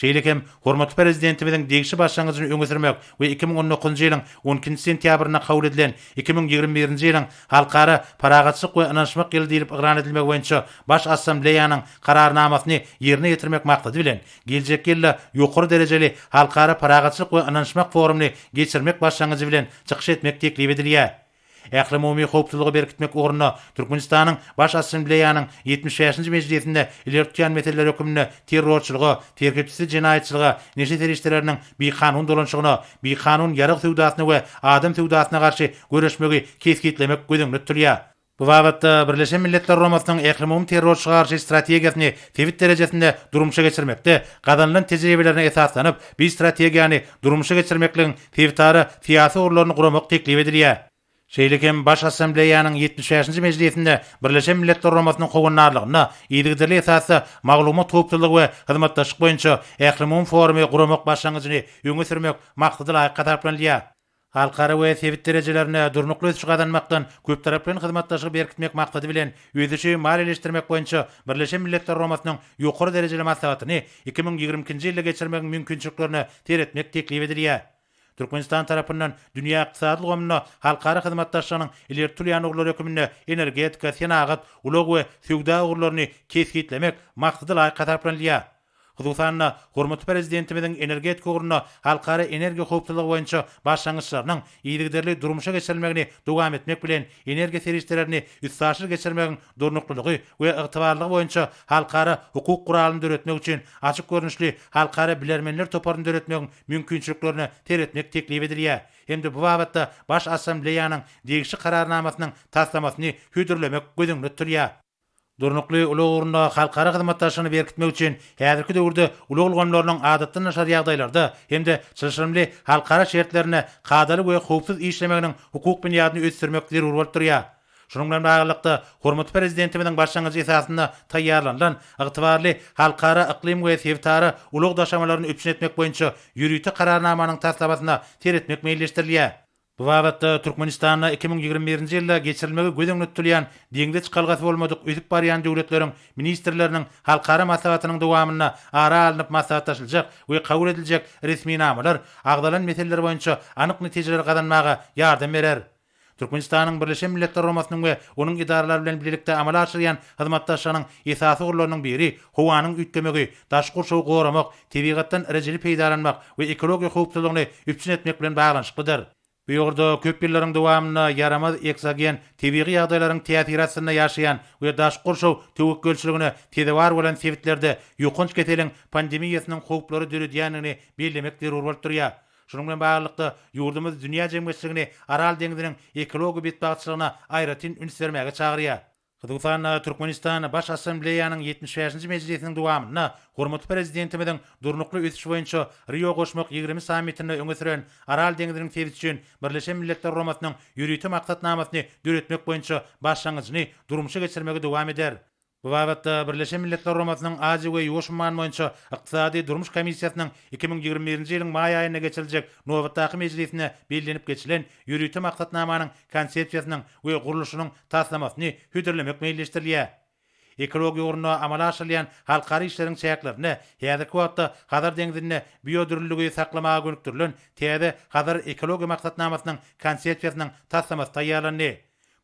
S3: Şeýle hem hormatly Prezidentimiziň degişli başlangyjyny öňe sürmek we 2019-njy ýylyň on ikinji sentýabrynda kabul edilen 2021-nji ýylyň Halkara parahatçylyk we ynanyşmak ýyly diýlip yglan edilmegi boýunça Baş Assambleýanyň Kararnamasyny ýerine ýetirmek maksady bilen, geljekki ýylda ýokary derejeli Halkara parahatçylyk we ynanyşmak forumyny geçirmek başlangyjy bilen çykyş etmek teklip edilýär. Ählumumy howpsuzlygy berkitmek ugrunda Türkmenistanyň Baş Assambleýanyň 75-nji mejlisinde ileri tutýan meseleler hökmünde terrorçylyga, tertipsiz jenaýatçylyga, neşe serişdeleriniň bikanun dolanyşygyna, bikanun ýarag söwdasyna we adam söwdasyna garşy göreşmegi kesgitlemek göz öňünde tutulýar. Bu babatda Birleşen Milletler Guramasynyň ählumumy terrorçylyga garşy strategiýasyny sebit derejesinde durmuşa geçirmekde gazanylan tejribelerine esaslanyp, bi strategiýany durmuşa geçirmekligiň sebitara syýasy ugurlaryny guramak teklip edilýär. Şeýle hem Baş Assambleýanyň 75-nji mejlisinde Birleşen Milletler Guramasynyň howandarlygynda yzygiderli esasda maglumat howpsuzlygy we hyzmatdaşlyk boýunça ählumumy forumy guramak başlangyjyny öňe sürmek maksada laýyk hasaplanylýar. Halkara we sebit derejelerinde durnukly ösüşi gazanmakdan köptaraplaýyn hyzmatdaşlygy berkitmek maksady bilen, ösüşi maliýeleşdirmek boýunça Birleşen Milletler Guramasynyň ýokary derejeli maslahatyny 2022-nji ýylda geçirmegiň mümkinçiliklerine seretmek teklip edilýär. Türkmenistan tarapyndan dünýä ykdysady ulgamynda halkara hyzmatdaşlygynyň ileri tutulýan ugurlary hökmünde energetika, senagat, ulag we söwda ugurlaryny kesgitlemek maksada laýyk hasaplanylýar. Hususan-da, hormatly Prezidentimiziň energetika ugrunda halkara energiýa howpsuzlygy boýunça başlangyçlarynyň yzygiderli durmuşa geçirilmegini dowam etmek bilen, energiýa serişdelerini üstaşyr geçirmegiň durnuklylygy we ygtybarlylygy boýunça halkara hukuk guralyny döretmek üçin açyk görnüşli halkara bilermenler toparyny döretmegiň mümkinçiliklerine seretmek teklip edilýär hem-de bu babatda Baş Assambleýanyň degişli Kararnamasynyň taslamasyny hödürlemek göz öňünde tutulýar. Durnukly ulag ugrunda halkara hyzmatdaşlygyny berkitmek üçin häzirki döwürde ulag ulgamlarynyň adatdan daşary ýagdaýlarda hem-de çylşyrymly halkara şertlerinde kadaly we howpsuz işlemeginiň hukuk binýadyny ösdürmek zerur bolup durýar. Şunuň bilen baglylykda, hormatly Prezidentimiziň başlangyjy esasynda taýýarlanylan Ygtybarly halkara, yklym we sebitara ulag daşamalaryny üpjün etmek boýunça ýörite Kararnamanyň taslamasyna seretmek meýilleşdirilýär. Bu babatda Türkmenistanda 2021-nji ýylda geçirilmegi göz öňünde tutulýan deňze çykalgasy bolmadyk ösüp barýan döwletleriň ministrleriniň halkara maslahatynyň dowamynda ara alnyp maslahatlaşyljak we kabul ediljek resminamalar agzalan meseleler boýunça anyk netijeleri gazanmaga ýardam berer. Türkmenistanyň Birleşen Milletler Guramasynyň we onuň edaralary bilen bilelikde amala aşyrýan hyzmatdaşlygynyň esasy ugurlarynyň biri howanyň üýtgemegi, daşky gurşawy goramak, tebigatdan rejeli peýdalanmak we ekologiýa howpsuzlygyny üpjün etmek bilen baglanyşyklydyr. Bu ugurda köp ýyllaryň dowamynda ýaramaz ekzogen tebigy ýagdaýlaryň täsiri astynda ýaşaýan we daşky gurşaw töwekgelçiligine sezewar bolan sebitlerde ýokanç keseliň pandemiýasynyň howplary döredýändigini bellemek zerur bolup durýar. Şunuň bilen baglylykda, ýurdumyz dünýä jemgyýetçiligini Aral deňziniň ekologiýa betbagtçylygyna aýratyn üns bermäge çagyrýar. Hususan-da, Türkmenistan Baş Assambleýanyň 75-nji mejlisiniň dowamynda hormatly Prezidentimiziň Durnukly ösüş boýunça Rio goşmak 20 sammitinde öňe süren Aral deňziniň sebiti üçin Birleşen Milletler Guramasynyň ýörite maksatnamasyny döretmek boýunça başlangyjyny durmuşa geçirmegi dowam eder. Bu babatda Birleşen Milletler Guramasynyň Aziýa we Ýuwaş umman boýunça Ykdysady-durmuş komissiýasynyň 2021-nji ýylyň maý aýynda geçiriljek nobatdaky mejlisinde bellenip geçilen ýörite maksatnamanyň konsepsiýasynyň we gurluşynyň taslamasyny hödürlemek meýilleşdirilýär. Ekologiýa ugrunda amala aşyrylýan halkara işleriň çäklerinde häzirki wagtda Hazar deňzinde biodürlüligi saklamaga gönükdirilen täze Hazar ekologiýa maksatnamasynyň konsepsiýasynyň taslamasy taýýarlandy.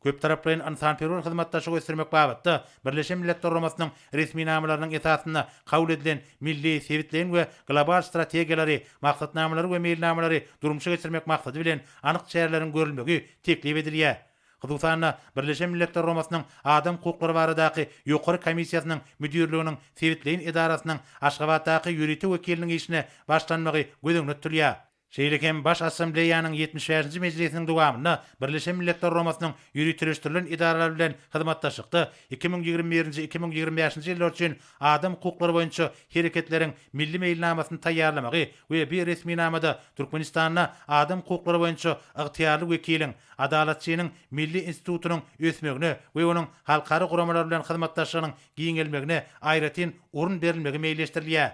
S3: Köptaraplaýyn ynsanperwer hyzmatdaşlygy ösdürmek babatda Birleşen Milletler Guramasynyň resminamalarynyň esasynda kabul edilen milli, sebitleýin we global strategiýalary, maksatnamalary we meýilnamalary durmuşa geçirmek maksady bilen anyk çäreleriň görülmegi teklip edilýär. Hususan-da, Birleşen Milletler Guramasynyň Adam hukuklary baradaky Ýokary komissiýasynyň müdirliginiň sebitleýin edarasynyň Aşgabatdaky ýörite wekiliniň işine başlanmagy göz öňünde tutulýar. Şeýle hem Baş Assambleýanyň 75-nji mejlisiniň dowamynda Birleşen Milletler Guramasynyň ýöriteleşdirilen edaralary bilen hyzmatdaşlykda 2021-nji, 2025-nji ýyllar üçin adam hukuklary boýunça hereketleriň Milli meýilnamasyny taýýarlamagy we bi resminamada Türkmenistanda adam hukuklary boýunça ygtyýarly wekiliň, Adalatçynyň milli institutynyň ösmegine we onuň halkara guramalar bilen hyzmatdaşlygynyň giňelmegine aýratyn orun berilmegi meýilleşdirilýär.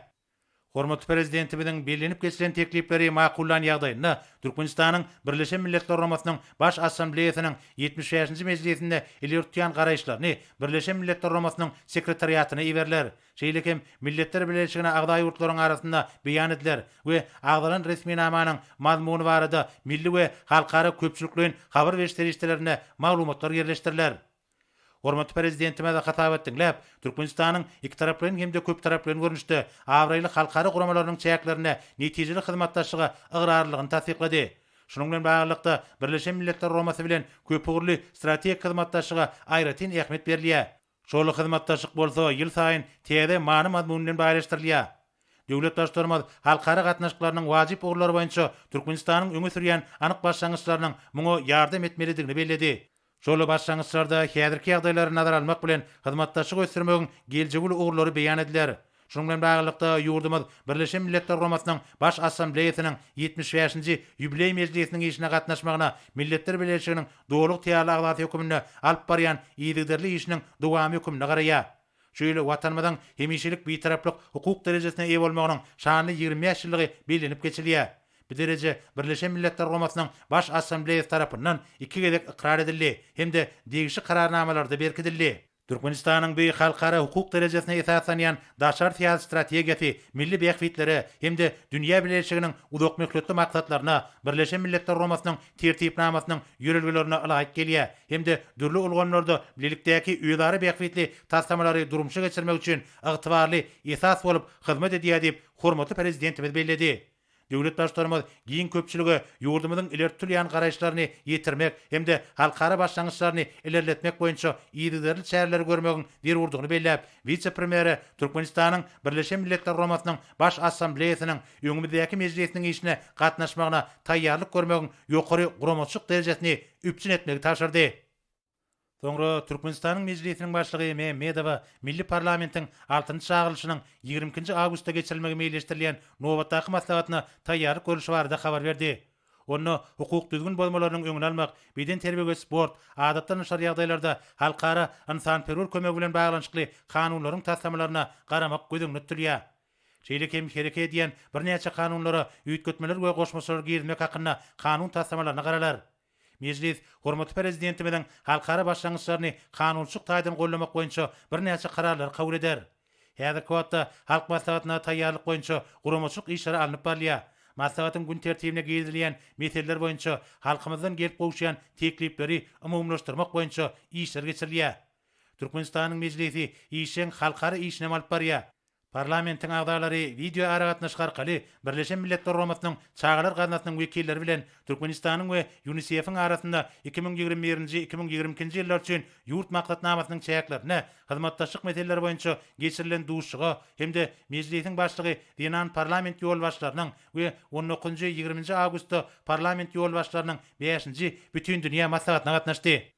S3: Hormatly Prezidentimiziň bellenip geçilen teklipleri makullan ýagdaýynda Türkmenistanyň Birleşen Milletler Guramasynyň Baş Assambleýasynyň 75-nji mejlisinde ileri tutýan garaýyşlaryny Birleşen Milletler Guramasynyň Sekretariatyna iberiler. Şeýle hem Milletler Bileleşigine agza ýurtlaryň arasynda beýan ediler we agzalan resminamanyň mazmuny barada milli we halkara köpçülikleýin habar beriş serişdelerinde maglumatlar ýerleşdiriler. Hormatly Prezidentimiz hasabat diňläp, Türkmenistanyň ikitaraplaýyn hem-de köptaraplaýyn görnüşde abraýly halkara guramalarynyň çäklerinde netijeli hyzmatdaşlyga ygrarlylygyny tassyklady. Şunuň bilen baglylykda, Birleşen Milletler Guramasy bilen köpugurly strategik hyzmatdaşlyga aýratyn ähmiýet berilýär. Şol hyzmatdaşlyk bolsa ýylsaýyn täze many-mazmun bilen baýlaşdyrylýar. Döwlet Baştutanymyz halkara gatnaşyklarynyň wajyp ugurlary boýunça Türkmenistanyň öňe sürýän anyk başlangyçlarynyň muňa ýardam etmelidigini belledi. Şol başlangyçlarda häzirki ýagdaýlary nazara almak bilen, hyzmatdaşlygy ösdürmegiň geljegi uly ugurlary beýan ediler. Şunuň bilen baglylykda, ýurdumyz Birleşen Milletler Guramasynyň Baş Assambleýasynyň 75-nji ýubileý mejlisiniň işine gatnaşmagyna Milletler Bileleşiginiň doly ygtyýarly agzasy höküminde alyp barýan yzygiderli işiniň dowamy höküminde garaýar. Şu ýyl Watanymyzyň hemişelik Bitaraplyk hukuk derejesine eýe bolmagynyň şanly 25 ýyllygy bellenip geçilýär. Bu dereje Birleşen Milletler Guramasynyň Baş Assambleýasy tarapyndan iki gezek ykrar edildi hem-de degişli Kararnamalarda berkidildi. Türkmenistanyň bu halkara hukuk derejesine esaslanýan daşary syýasy strategiýasy milli bähbitlere hem-de dünýä bileleşiginiň uzakmöhletli maksatlaryna, Birleşen Milletler Guramasynyň Tertipnamasynyň ýörelgelerine ylaýyk gelýär hem-de dürli ulgamlarda bilelikdäki özara bähbitli taslamalary durmuşa geçirmek üçin ygtybarly esas bolup hyzmat edýär diýip, hormatly Prezidentimiz belledi. Döwlet Baştutanymyz giň köpçülige ýurdumyzyň ileri tutulýan garaýyşlaryny ýetirmek hem-de halkara başlangyçlaryny ilerletmek boýunça yzygiderli çäreleri görmegiň zerurdygyny belläp, wise-premýere Türkmenistanyň Birleşen Milletler Guramasynyň Baş Assambleýasynyň öňümizdäki mejlisiniň işine gatnaşmagyna taýýarlyk görmegiň ýokary guramaçylyk derejesini üpjün etmegi tabşyrdy. Soňra Türkmenistanyň Mejlisiniň Başlygy Mämmedowa milli parlamentiň altynjy çagyrylyşynyň 22-nji awgustda geçirilmegi meýilleşdirilýän nobatdaky maslahatyna taýýarlyk görlüşi barada habar berdi. Onda hukuk düzgün bozmalarynyň öňüni almak, bedenterbiýe we sport, adatdan daşary ýagdaýlarda halkara ynsanperwer kömegi bilen baglanyşykly kanunlaryň taslamalaryna garamak göz öňünde tutulýar. Şeýle hem hereket edýän birnäçe kanunlara üýtgetmeler we goşmaçalar girizmek hakynda kanun taslamalaryna garalar. Mejlis hormatly Prezidentimiziň halkara başlangyçlaryny kanunçylyk taýdan goldamak boýunça birnäçe kararlary kabul eder. Häzirki wagtda Halk Maslahatyna taýýarlyk boýunça guramaçylyk işleri alnyp barylýar. Maslahatyň gün tertibine girizilýän meseleler boýunça halkymyzdan gelip gowuşýan teklipleri umumylaşdyrmak boýunça işler geçirilýär. Türkmenistanyň Mejlisi işjeň halkara işinem alyp barýar. Parlamentiň agzalary wideoaragatnaşyk arkaly Birleşen Milletler Guramasynyň Çagalar gaznasynyň wekilleri bilen Türkmenistanyň we Ýunisef-iň arasynda 2021-nji, 2022-nji ýyllar üçin ýurt maksatnamasynyň çäklerinde hyzmatdaşlyk meseleleri boýunça geçirilen duşuşyga hem-de Mejlisiň Başlygy zenan parlament ýolbaşçylarynyň we on dokuzynjy, ýigriminji awgustda parlament ýolbaşçylarynyň bäşinji Bütindünýä maslahatyna gatnaşdy.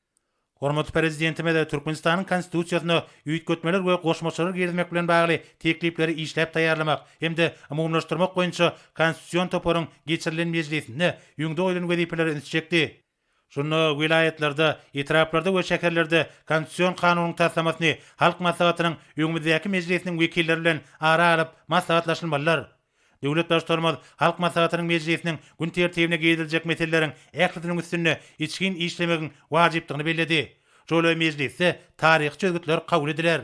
S3: Hormatly Prezidentimiz Türkmenistanyň Konstitusiýasyna üýtgetmeler we goşmaçalar girizmek bilen bagly teklipleri işläp taýýarlamak hem-de umumylaşdyrmak boýunça Konstitusion toparyň geçirilen mejlisinde öňde goýlan wezipelere ünsi çekdi. Şunda welaýatlarda, etraplarda we şäherlerde Konstitusion kanunyň taslamasyny Halk Maslahatynyň öňümizdäki mejlisiniň wekilleri bilen ara alyp maslahatlaşylmalydyr. Döwlet Baştutanymyz Halk Maslahatynyň mejlisiniň gün tertibine giriziljek meseleleriň ählisiniň üstünde içgin işlemegiň wajypdygyny belledi. Şol mejlisde taryhy çözgütler kabul ediler.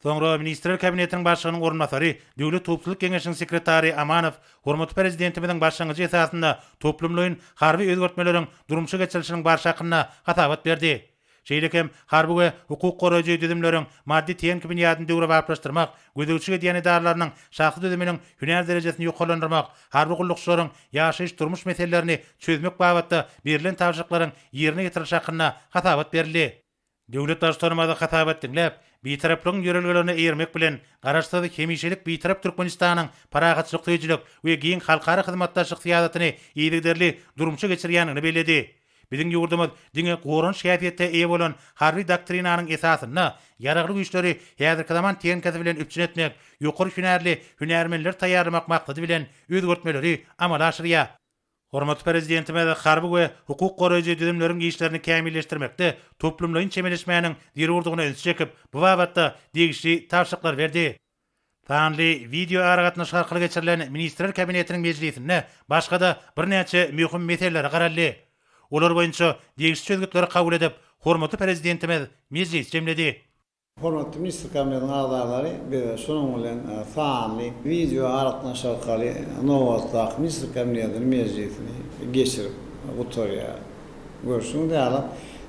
S3: Soňra Ministrler Kabinetiniň Başlygynyň orunbasary, Döwlet howpsuzlyk geňeşiniň sekretary Amanow hormatly Prezidentimiziň başlangyjy esasynda toplumlaýyn harby özgertmeleriň durmuşa geçirilişiniň barşy hakynda hasabat berdi. Şeýle hem harby we hukuk goraýjy düzümleriň maddy-tehniki binýadyny döwrebaplaşdyrmak, gözegçilik edýän edaralarynyň şahsy düzüminiň hünär derejesini ýokarlandyrmak, harby gullukçylaryň ýaşaýyş-durmuş meselelerini çözmek babatda berlen tabşyryklaryň ýerine ýetirilişi hakynda hasabat berildi. Döwlet Baştutanymyz hasabat diňläp, Bitaraplygyň ýörelgelerine eýermek bilen, Garaşsyz, hemişelik Bitarap Türkmenistanyň parahatçylyk söýüjilik we giň halkara hyzmatdaşlyk syýasatyny yzygiderli durmuşa geçirýändigini belledi. Biziň ýurdumyz diňe goranyş häsiýete eýe bolan harby doktrinanyň esasynda Ýaragly Güýçleri häzirki zaman tehnikasy bilen üpjün etmek, ýokary hünärli hünärmenleri taýýarlamak maksady bilen özgertmeleri amala aşyrýar. Hormatly Prezidentimiz harby we hukuk goraýjy düzümleriň işlerini kämilleşdirmekde toplumlaýyn çemeleşmäniň zerurdygyna ünsi çekip, bu babatda degişli tabşyryklary berdi. Sanly wideoaragatnaşyk arkaly geçirilen Ministrler Kabinetiniň mejlisinde başga-da birnäçe möhüm meselelere garaldy. Olar boýunça degişli çözgütleri kabul edip, hormatly Prezidentimiz mejlisi jemledi.
S2: Hormatly Ministrler Kabinetiniň agzalary, biz şunuň bilen sanly wideoaragatnaşyk arkaly nobatdaky Ministrler Kabinetiniň mejlisini geçirip gutarýarys. Görşüňiz ýaly,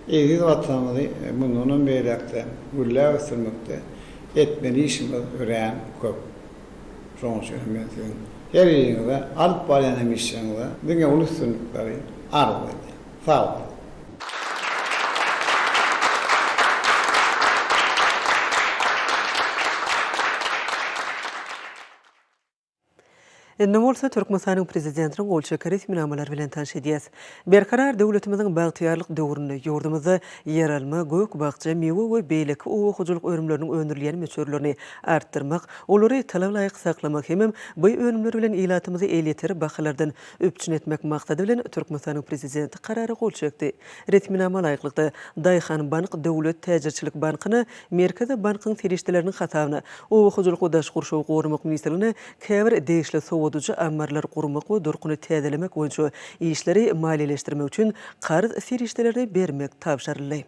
S2: eziz Watanymyzy mundanam beýläk-de gülläp ösdürmekde Etmeli işimiz örän köp. Şonuň üçin hem men siziň her biriňize alyp barýan hem işleriňizde diňe uly üstünlikleri arzuw edýän. Sag boluň!
S1: Indi bolsa Türkmenistanyň Prezidentiniň gol çeken resminamalary bilen tanyş edýäs. Berkarar döwletimiziň bagtyýarlyk döwründe ýurdumyzda ýeralma, gök-bakja, miwe we beýleki oba hojalyk önümleriniň öndürilýän möçberlerini artdyrmak, olary talabalaýyk saklamak hemem bu önümler bilen ilatymyzy elýeter bahalardan üpjün etmek maksady bilen Türkmenistanyň Prezidenti Karara gol çekdi. Resminama laýyklykda, Daýhanbank döwlet täjirçilik bankyna Merkezi bankyň serişdeleriniň hasabyna Oba hojalyk we daşky gurşawy goramak ministrligine käbir degişli sowadyjy ammarlary gurmak we durkuny täzelemek boýunça işleri maliýeleşdirmek üçin karz serişdelerini bermek tabşyryldy.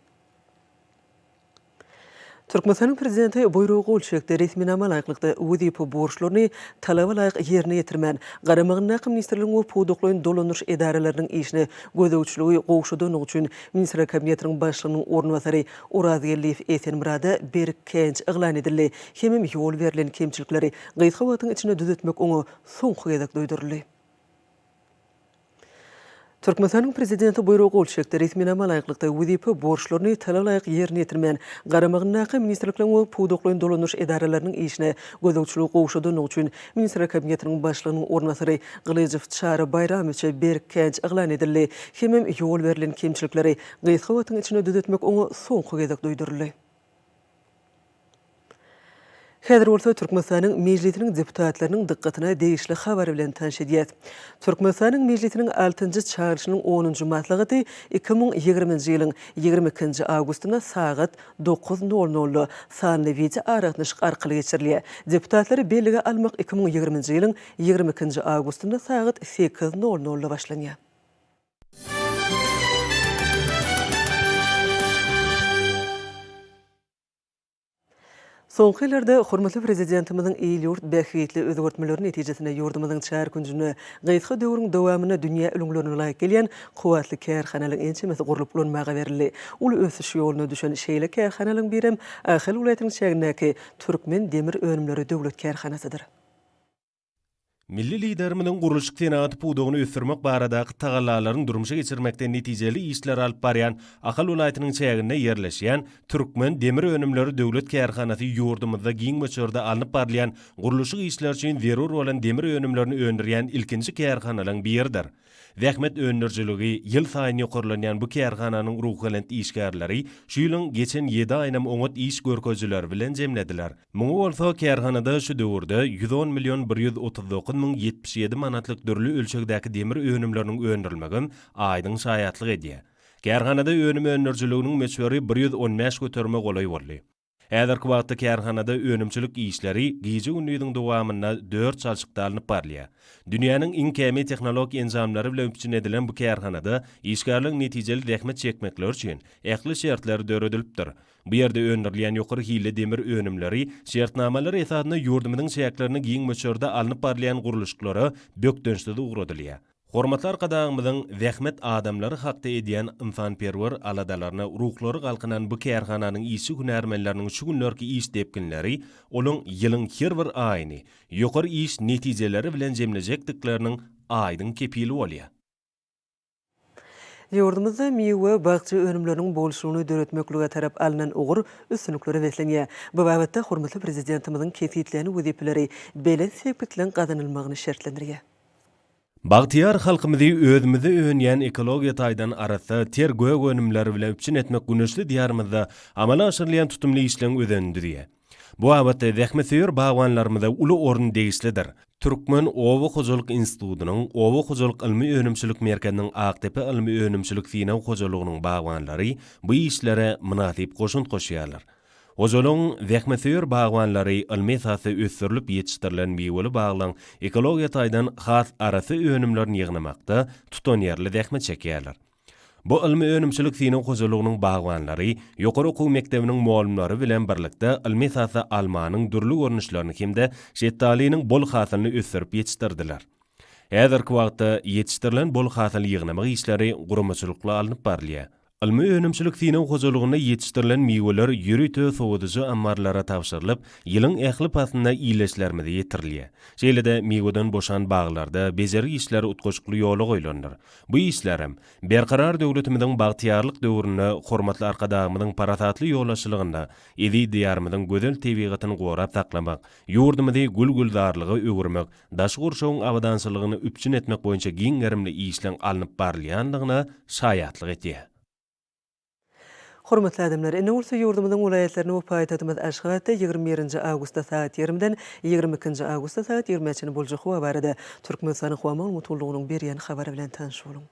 S1: Türkmenistanyň Prezidenti buýruga gol çekdi. Resminama laýyklykda, wezipe borçlaryny talaba laýyk ýerine ýetirmän, garamagyndaky ministrligiň we pudaklaýyn dolandyryş edaralarynyň işine gözegçiligi gowşadanlygy üçin Ministrler Kabinetiniň Başlygynyň orunbasary Orazgeldiýew Esenmyrada berk käýinç yglan edildi hemem ýol berlen kemçilikleri gysga wagtyň içinde düzetmek oňa soňky gezek duýduryldy. Türkmenistanyň Prezidenti buýruga gol çekdi. Resminama laýyklykda, wezipe borçlaryny talabalaýyk ýerine ýetirmän, garamagyndaky ministrlikleriň we pudaklaýyn dolandyryş edaralarynyň işine gözegçiligi gowşadanlygy üçin Ministrler Kabinetiniň Başlygynyň orunbasary Gylyjow Çary Baýramowiçe berk käýinç yglan edildi hemem ýol berlen kemçilikleri gysga wagtyň içinde düzetmek oňa soňky gezek duýduryldy. Häzir bolsa Türkmenistanyň Mejlisiniň deputatlarynyň dykgatyna degişli habar bilen tanyş edýäs. Türkmenistanyň Mejlisiniň altynjy çagyryşynyň onunjy maslahaty 2020-nji ýylyň 22-nji awgustynda sagat dokuz nol nolda sanly wideoaragatnaşyk arkaly geçirilýär. Deputatlary bellige almak 2020-nji ýylyň 22-nji awgustynda sagat sekiz nol nolda başlanýar. Soňky ýyllarda hormatly Prezidentimiziň il-ýurt bähbitli özgertmeleri netijesinde ýurdumyzyň çar künjünde gysga döwrüň dowamynda dünýä ülňülerine laýyk gelýän kuwwatly kärhanalaryň ençemesi gurlup ulanmaga berildi. Uly ösüş ýoluna düşen şeýle kärhanalaryň birem Ahal welaýatynyň çägindäki Türkmen demir önümleri döwlet kärhanasydyr.
S4: Milli Liderimiziň gurluşyk senagaty pudagyny ösdürmek baradaky tagallalaryny durmuşa geçirmekde netijeli işleri alyp barýan Ahal welaýatynyň çäginde ýerleşýän Türkmen demir önümleri döwlet kärhanasy ýurdumyzda giň möçberde alnyp barylýan gurluşyk işleri üçin zerur bolan demir önümlerini öndürýän ilkinji kärhanalaryň biridir. Zähmet öndürijiligi ýylsaýyn ýokarlanýan bu kärhananyň ruhubelent işgärleri şu ýylyň geçen ýedi aýynam oňat iş görkezijileri bilen jemlediler. Muňa bolsa kärhanada şu döwürde 110 million 139 70 ýedi manatlyk dürli ölçegdäki demir önümleriniň öndürilmegem aýdyň şaýatlyk edýär. Kärhanada önüm öndürijiliginiň möçberi 115 göterime golaý boldy. Häzirki wagtda kärhanada önümçilik işleri gije-gündiziň dowamynda dört çalşykda alnyp barylýar. Dünýäniň iň kämil tehnologik enjamlary bilen üpjün edilen bu kärhanada işgärleriň netijeli zähmet çekmekleri üçin ähli şertler döredilipdir. Bu ýerde öndürilýän ýokary hilli demir önümleri şertnamalar esasynda ýurdumyzyň çäklerinde giň möçberde alnyp barylýan gurluşyklara bökdençsiz ugradylýar. Hormatly Arkadagymyzyň zähmet adamlary hakda edýän ynsanperwer aladalaryna ruhlary galkynan bu kärhananyň işçi-hünärmenleriniň şu günlerki iş depginleri olaň ýylyň her bir aýyny ýokary iş netijeleri bilen jemlejekdikleriniň aýdyň kepili bolýar.
S1: Ýurdumyzda miwe, bakja önümleriniň bolçulygyny döretmeklige tarap alnan ugur üstünliklere beslenýär. Bu babatda hormatly Prezidentimiziň kesgitlän wezipeleri belent sepgitleriň gazanylmagyny şertlendirýär.
S4: Bagtyýar halkymyzy özümizde önýän ekologiýa taýdan arassa, ter gök önümleri bilen üpjün etmek güneşli Diýarymyzda amala aşyrylýan tutumly işleň özenini düzýär. Bu babatda zähmetsöýer bagbanlarymyza uly orun degişlidir. Türkmen oba hojalyk institutynyň Oba hojalyk ylmy-önümçilik merkeziniň Akdepe ylmy-önümçilik synag hojalygynyň bagbanlary bu işlere mynasyp goşant goşýarlar. Hojalygyň zähmetsöýer bagbanlary ylmy esasda ösdürilip ýetişdirilen miweli baglaryň ekologiýa taýdan has arassa önümlerini ýygnamakda tutanýerli zähmet çekýärler. Bu ylmy-önümçilik synag hojalygynyň bagbanlary ýokary okuw mekdebiniň mugallymlary bilen birlikde ylmy esasda almanyň dürli görnüşlerini hem-de şetdalynyň bol hasylyny ösdürip ýetişdirdiler. Häzirki wagtda ýetişdirilen bol hasyly ýygnamak işleri guramaçylykly alnyp barylýar. Ylmy-önümçilik synag hojalygynda ýetişdirilen miweler ýörite sowadyjy ammarlara tabşyrylyp, ýylyň ähli paslynda ildeşlerimize ýetirilýär. Şeýle-de miweden boşan baglarda bejergi işleri utgaşykly ýola goýlandyr. Bu işlerem Berkarar döwletimiziň bagtyýarlyk döwründe hormatly Arkadagymyzyň parasatly ýolbaşçylygynda eziz Diýarymyzyň gözel tebigatyny gorap saklamak, ýurdumyzy gül-gülzarlyga öwürmek, daşky gurşawyň abadançylygyny üpjün etmek boýunça giň gerimli işleň alnyp barylýandygyna şaýatlyk edýär.
S1: Hormatly adamlar, indi bolsa ýurdumyzyň welaýatlarynda we paýtagtymyz Aşgabatda 21 nji awgustda sagat ýigrimiden 22 nji awgustda sagat ýigrimä çenli boljak howa barada Türkmenistanyň Howa maglumat gullugynyň berýän habary bilen tanyş boluň.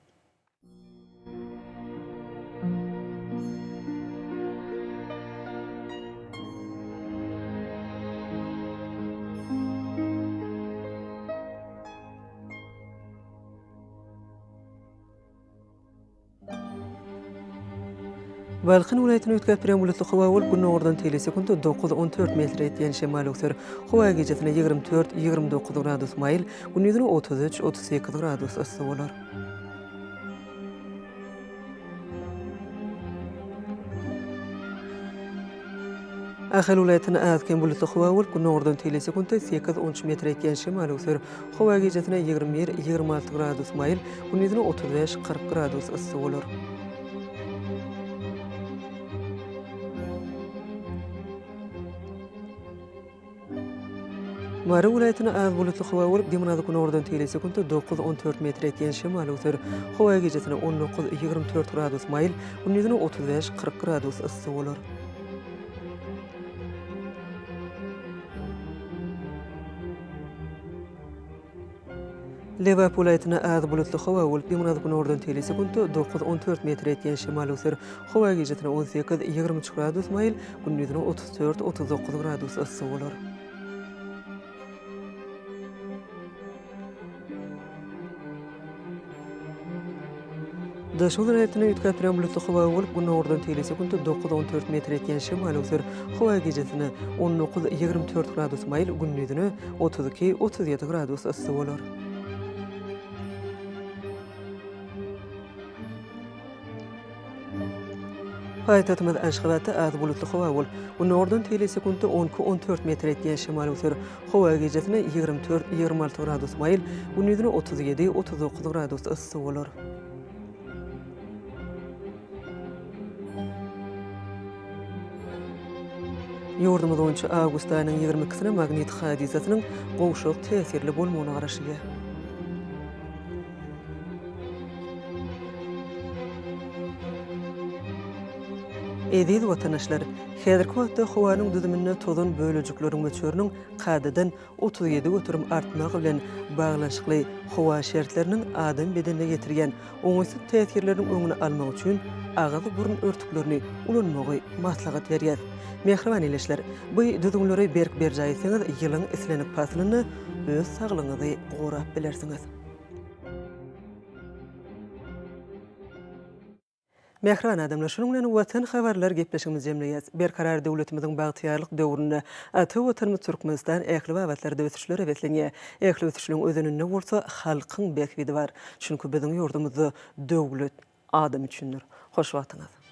S1: Balkan welaýatyny üýtgäp durýan bulutly howa bolup, gündogardan teýle sekuntda dokuz, on dört metre ýetýän şemal öwser. Howa gijesine 24, 29 gradus maýyl, gündizine 33, 38 gradus yssy bolar. Ahal welaýatynda az-kem bulutly howa bolup, günordan teýle sekuntda sekiz, on üç metre ýetýän şemal öwser. Howa gijesine 21, 26 gradus maýyl, gündizine 35, 40 gradus yssy bolar. Mary welaýatynda az bulutly howa bolup, demirgazyk-günordan teýle sekuntda dokuz, on dört metre ýetýän şemal öwser. Howa gijesine 19, 24 gradus maýyl, gündizine 35, 40 gradus yssy bolar. Lebap welaýatynda az bulutly howa bolup, demirgazyk-günordan teýle sekuntda dokuz, on dört metre ýetýän şemal öwser. Howa gijesine 18, 23 gradus maýyl, gündizine 34, 39 gradus yssy bolar. Daşoguz welaýatynda üýtgäp durýan bulutly howa bolup, günordan teýle sekuntda dokuz, on dört metr ýetýän şemal öwser. Howa gijesine 19, 24 gradus maýyl, gündizine 32, 37 gradus yssy bolar. Paýtagtymyz Aşgabatda az bulutly howa bolup, günordan teýle sekuntda on iki, on dört metr ýetýän şemal öwser. Howa gijesine 24, 26 gradus maýyl, gündizine 37, 39 gradus yssy bolar. Ýurdumyz boýunça awgust aýynyň ýigrimi ikisine magnit hadysasynyň gowşak täsirli bolmagyna garaşylýar. Eziz watandaşlar! Häzirki wagtda howanyň düzüminde tozan bölejikleriň möçberiniň kadadan 37% artmagy bilen baglanyşykly howa şertleriniň adam bedenine ýetirýän oňaýsyz täsirleriniň öňüni almak üçin agyz-burun örtüklerini ulanmagy maslahat berýäs. Mähriban ildeşler, bu düzgünleri berk berjaý etseňiz, ýylyň islendik paslynda öz saglygyňyzy gorap bilersiňiz. Mähriban adamlar, şunuň bilen Watan habarlar gepleşigimizi jemleýäs. Berkarar döwletimiziň bagtyýarlyk döwründe ata Watanymyz Türkmenistan ähli babatlarda ösüşlere beslenýär. Ähli ösüşleň özeninde bolsa halkyň bähbidi bar. Çünki biziň ýurdumyzda döwlet adam üçindir. Hoş wagtyňyz!